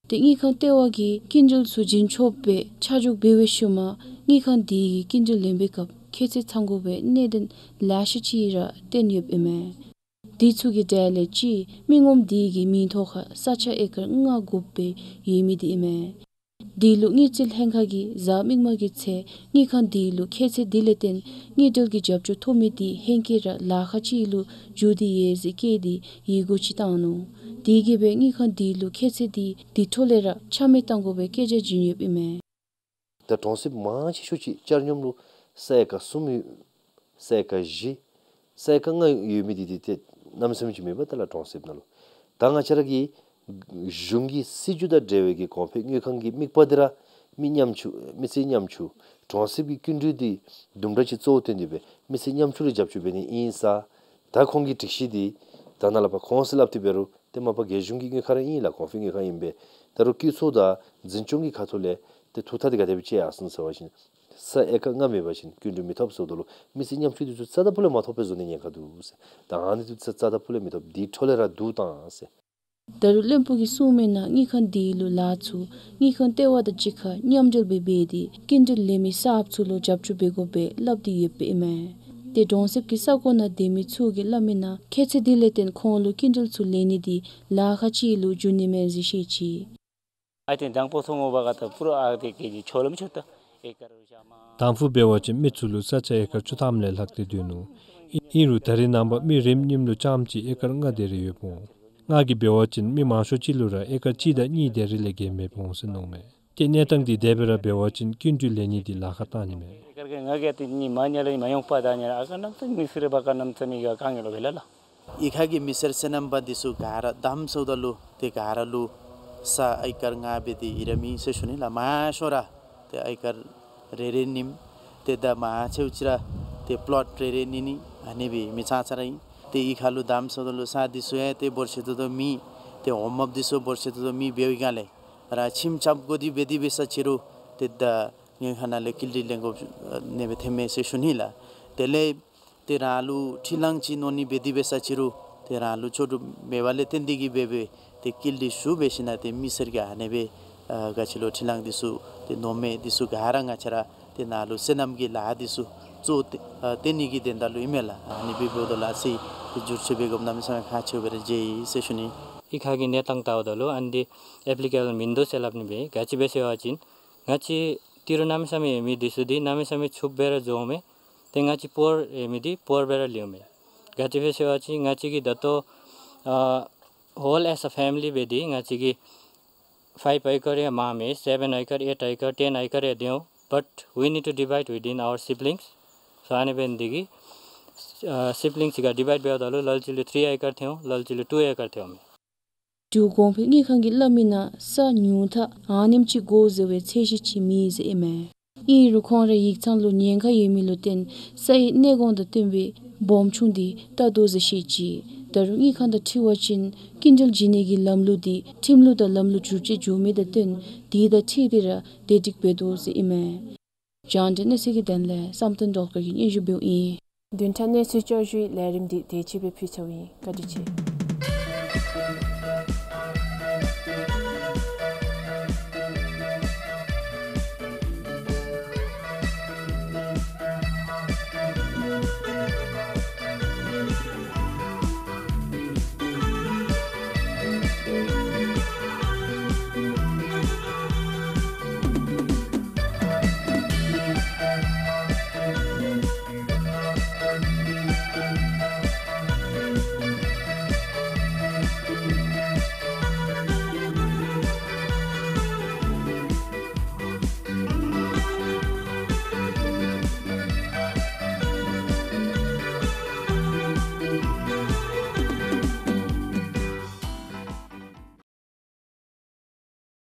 ཏེ་དངུལ་ཁང་ལྟེ་བ་གིས་སྐྱིན་འགྲུལ་ཚུ་བྱིན་ཆོགཔ་སྦེ་ཆ་འཇོག་འབད་བའི་ཤུལ་མ་དངུལ་ཁང་དེ་གིས་སྐྱིན་འགྲུལ་ལེན་པའི་སྐབས་ཁྱད་ཚད་ཚང་དགོ་པའི་གནད་དོན་ལེ་ཤ་ཅིག་ར་བསྟན་ཡོདཔ་ཨིན་མས། དེ་ཚུ་གི་གྲས་ལས་གཅིག་མི་ངོམ་དེ་གི་མིང་ཐོག་ཁར་ས་ཆ་ཨེ་ཀར་ལྔ་དགོཔ་སྦེ་ཡོད་མི་དེ་ཨིན་མས། དེ་ལུ་དངུལ་རྩིས་ལྷན་ཁག་གིས་གཟའ་མིག་དམར་གྱི་ཚེ་དངུལ་ཁང་དེ་ལུ་ཁྱད་ཚད་དེ་ལས་བརྟེན་དངུལ་འབྲེལ་གྱི་རྒྱབ་སྐྱོར་ཐོབ་མི་དེ་ཧེང་སྐལ་ར་ལཱ་ཁག་ཅིག་ལུ་འགྱུར་ཏེ་ཡོད་ཟེར་བཀོད་དེ་ཡི་གུ་ཅིག་བཏང་ནུག། དེ་གིས་སྦེ་དངུལ་ཁང་དེ་ལུ་ཁྱད་ཚད་དེ་དེ་འཕྲོ་ལས་ར་ཆ་མེད་བཏང་དགོ་པའི་སྐད་ཆ་བྱིན་ཡོདཔ་ཨིན་མས། ད་གྲོང་གསེབ་མང་ཆེ་ཤོས་ཅིག་ཆ་སྙོམས་ལུ་ས་ཨེ་ཀར་གསུམ་ཡོད། ས་ཨེ་ཀར་བཞི། ས་ཨེ་ཀར་ལྔ་ཡོད་མི་དེ་དེ་ཏེ་གནམ་མེད་ས་མེད་ཅིག་མེད་པས་ད་ལགས་གྲོང་གསེབ་ནང་ལུ། ད་ང་བཅས་ར་གི་གཞུང་གི་སྲིད་བྱུས་དང་འབྲེལ་བའི་གི་གོང་འཕེལ་དངུལ་ཁང་གི་དམིགས་པ་དེ་ར་མི་ཉམ་ཆུང་མི་སེར་ཉམ་ཆུང་གྲོང་གསེབ་ཀྱི་སྐྱིན་འགྲུལ་དེ་དུམ་གྲ་ཅིག་གཙོ་བོ་བཏོན་ཏེ་སྦེ་མི་སེར་ཉམ་ཆུང་ལུ་རྒྱབ་སྐྱོར་འབད་ནི་ཨིན་ས། ད་ཁོང་གི་སྒྲིག་གཞི་དེ་ད་ནཱ་ལས་ཕར་ཁོང་གིས་སླབ་སྟེ་འབད་རུང་ཏེ་མ་པ་རྒྱལ་གཞུང་གི་དངུལ་ཁང་ར་ཨིན་ལགས། གོང་འཕེལ་དངུལ་ཁང་ཨིན་པས། ད་རུང་སྤྱི་ཚོགས་དང་འཛིན་སྐྱོང་གི་ཁ་ཐུག་ལས་ཏེ་ཐུགས་ཐག་དེ་ག་དེ་སྦེ་བཅད་ཡར་སོང་ཟེར་བ་ཅིན་ས་ཨེ་ཀར་ལྔ་མེད་པ་ཅིན་སྐྱིན་འགྲུལ་མི་ཐོབ་ཟེརཝ་ད་ལུ་མི་སེར་ཉམ་ཆུང་དེ་ཚུ་རྩ་དང་ཕུ་ལས་མ་ཐོབ་པའི་བཟོ་ནི་ཉེན་ཁ་འདུག་ཟེར། ད་ཨ་ནི་དེ་ཚུ་རྩ་དང་ཕུ་ལས་མི་ཐོབ། དེ་འཕྲོ་ལས་ར་བསྡུ་བཏང་ཟེར། ད་རུང་བློན་པོ་གིས་གསུངས་མི་ནང་དངུལ་ཁང་དེ་ལུ་ལཱ་ཚུ་དངུལ་ཁང་ལྟེ་བ་དང་གཅིག་ཁར་མཉམ་འབྲེལ་སྦེ་འབད་དེ་སྐྱིན་འགྲུལ་ལེན་མི་གསརཔ་ཚུ་ལུ་རྒྱབ་སྐྱོར་འབད་དགོཔ་སྦེ་སླབ་སྟེ་ཡོདཔ་ཨིན་མས། ཏེ་གྲོང་གསེབ་ཀྱི་ས་གོ་ནང་སྡོད་མི་ཚུ་གིས་སླབ་མི་ནང་ཁྱད་ཚད་དེ་ལས་བརྟེན་ཁོང་ལུ་སྐྱིན་འགྲུལ་ཚུ་ལེན་ནི་དེ་ལཱ་ཁག་ཅིག་ལུ་འགྱུར་ནི་མས་ཟེར་བཤད་ཅི། ཨའི་ཏེན་དང་པོ་སོང་ངོ་བ་ག་ད་པུ་ར་ཨ་དེ་ཀེ་ཇི་ཆོ་ལམ་ཆོ་ད་ཨེ་ཀར་རུ་ཤ་མ། དང་ཕུ་འབད་བ་ཅིན་མི་ཚུ་ལུ་ས་ཆ་ཨེ་ཀར་བཅུ་ཐམ་ལས་ལྷག་སྟེ་སྡོད་ནུག། ཨིན་རུང་ད་རེས་ནངས་པ་མི་རེ་གཉིས་ལུ་རྐྱངམ་ཅིག་ཨེ་ཀར་ལྔ་དེ་རེ་ཡོདཔ་འོང་། ང་གིས་འབད་བ་ཅིན་མི་མང་ཤོས་ཅིག་ལུ་ར་ཨེ་ཀར་གཅིག་དང་གཉིས་དེ་རེ་ལས་བརྒལ་མེདཔ་འོང་ཟེར་མནོཝ་མས། ཏེ་གནས་སྟངས་འདི་དེ་སྦེ་ར་འབད་བ་ཅིན་སྐྱིན་འགྲུལ་ལེན་ནི་འདི་ལཱ་ཁག་བཏང་ནི་མས། ཨེ་ཀར་གྱི་ང་གིས་ཏེ་གཉིས་མ་ཉལ་ལ་མ་ཡོང་པ་ད་ཉལ་ཨ་ཀ་ནམ་ཚ་མི་སེར་བ་ཀ་ནམ་ཚ་མི་ག་གང་ཡོད་ལོ་བེ་ལ་ལ། ཨི་ཁ་གི་མི་སེར་སོ་ནམ་པ་འདི་ཚུ་ག་ར་དམ་སོངམ་ད་ལུ་ཏེ་ག་ར་ལུ་ས་ཨེ་ཀར་ལྔ་སྦེ་ཏེ་ཨིན་ར་མེད་ཟེར་ཞུ་ནི་ལགས། མང་ཤོས་ར་ཏེ་ཨེ་ཀར་རེ་རེ་ནིམ་ཏེ་ད་མང་ཆེཝ་ཅིག་ར་ཏེ་པློཊ་རེ་རེ་ནི་ནི་ཨ་ནི་སྦེ་མི་ཚང་ཚང་ར་ཨིན། ཏེ་ཨི་ཁ་ལུ་དམ་སོངམ་ད་ལུ་ས་འདི་ཚུ་ཡང་ཏེ་འབོར་ཆེ་ཏོག་ཏོ་མེད། ཏེ་འོང་འབབ་འདི་ཚུ་འབོར་ཆེ་ཏོག་ཏོ་མེད་འབད་བའི་སྒང་ལས་ར་ཁྱིམ་རྐྱབ་དགོ་དེ་འབད་དེ་འབད་ས་ཅིག་རུང་ཏེ་ད་དངུལ་ཁང་ནང་ལས་སྐྱིན་འགྲུལ་ལེན་དགོཔ་ཨ་ནི་སྦེ་ཐོནམ་མས་ཟེར་ཞུ་ནི་ལགས། དེ་ལས་ཏེ་རང་ལུ་ཁྲི་གླང་ཅིག་ནོར་ནི་འབད་དེ་འབད་ས་ཅིག་རུང་ཏེ་རང་ལུ་ལྕོགས་གྲུབ་མེད་པ་ལས་བརྟེན་ཏེ་གིས་འབད་འབད་ཏེ་སྐྱིན་འགྲུལ་ཞུ་འབད་ཞིནམ་ཏེ་མི་སེར་གྱིས་ཨ་ནི་སྦེ་ཨ་ག་ཅི་ལོ་ཁྲི་གླང་འདི་ཚུ་ཏེ་ནོར་མི་འདི་ཚུ་ག་ར་ང་བཅས་ར་ཏེ་ནཱ་ལུ་སོ་ནམ་གྱི་ལཱ་འདི་ཚུ་གཙོ་བོ་ཏེ་ཨ་བརྟེན་ནི་གི་དོན་དག་ལུ་ཨིན་མས་ལགས། ཨ་ནི་སྦེ་འབདཝ་ད་ལུ་ཨ་ཙི་ཏེ་འགྱུར་བཅོས་འབད་དགོཔ་གནམ་མེད་ས་མེད་ཁག་ཆེཝ་སྦེ་ར་མཇལ་ཡི་ཟེར་ཞུ་ནི། ཨི་ཁ་གི་གནས་སྟངས་བལྟཝ་ད་ལུ་ཨ་ནི་འདི་ཨེཔ་ལི་ཀེ་བཱལ་མིན་འདུག་ཟེར་སླབ་ནི་སྦེ། ག་ཅི་སྦེ་ཟེར་བ་ཅིན་ང་བཅས་ཏི་རུ་གནམ་མེད་ས་མེད་ཡོད་མི་འདི་ཚུ་འདི་གནམ་མེད་ས་མེད་ཕྱུགཔ་སྦེ་ར་བཟོཝ་མས། ཏེ་ང་བཅས་པོར་ཡོད་མི་འདི་པོར་སྦེ་ར་ལུས་མས། ག་ཅི་སྦེ་ཟེར་བ་ཅིན་ང་བཅས་ཀྱིས་ད་ལྟོ་ཨ་ཧོལ་ཨེས་ཨེ་ཕེ་མི་ལི་འབད་དེ་ང་བཅས་ཀྱིས་ཕའིབ་ཨེ་ཀར་ཡང་མངམ་མས། སེ་བེན་ཨེ་ཀར་ཨེཊ་ཨེ་ཀར་ཊེན་ཨེ་ཀར་ཡང་འདུག། But we need to divide within our siblings. So ཨ་ནི་འབད་ནི་འདི་གིས་ཨ་སིབ་ལིངས་གཅིག་ཁར་ཌི་བའིཌ་འབདཝ་ད་ལུ་ལ་ལུ་ཅིག་ལུ་ཐི་རི་ཨེ་ཀར་ཐོན་འོང་། ལ་ལུ་ཅིག་ལུ་ཊུ་ཨེ་ཀར་ཐོན་འོང་མས། འབྲུག་གོང་འཕེལ་དངུལ་ཁང་གིས་སླབ་མི་ནང་ས་ཉུང་མཐའ་ཨ་ནེམ་ཅིག་དགོ་ཟེར་བའི་ཚད་གཞི་ཅིག་མེད་ཟེར་ཨིན་མས། ཨིན་རུང་ཁོང་རའི་ཡིག་ཚང་ལུ་ཉེན་ཁ་ཡོད་མི་ལུ་བརྟེན་སའི་གནས་གོང་དང་བསྟུན་པའི་ སྦོམ་ཆུང་འདི་བལྟ་དོ་ཟེར་བཤད་ཅི། ད་རུང་དངུལ་ཁང་དང་འཁྲིལ་བ་ཅིན་སྐྱིན་འགྲུལ་བྱིན་ནི་གི་ལམ་ལུགས་འདི་ཁྲིམས་ལུགས་དང་ལམ་ལུགས་བསྒྱུར་བཅོས་འགྱོ་མི་དང་བསྟུན་དེ་དང་འཁྲིལ་ཏེ་ར་བདེ་སྒྲིག་འབད་དོ་ཟེར་ཨིན་མས། རྒྱང་བསྒྲགས་གནས་ཚུལ་གྱི་དོན་ལས་བསམ་གཏན་སྒྲོལ་དཀར་གྱིས་སྙན་ཞུ་འབདཝ་ཨིན། བདུན་ཕྲག་གནས་ཚུལ་བསྐྱར་ཞུའི་ལས་རིམ་འདི་དེ་ཅིག་སྦེ་ཕུལ་ཚརཝ་ཨིན། བཀའ་དྲིན་ཆེ།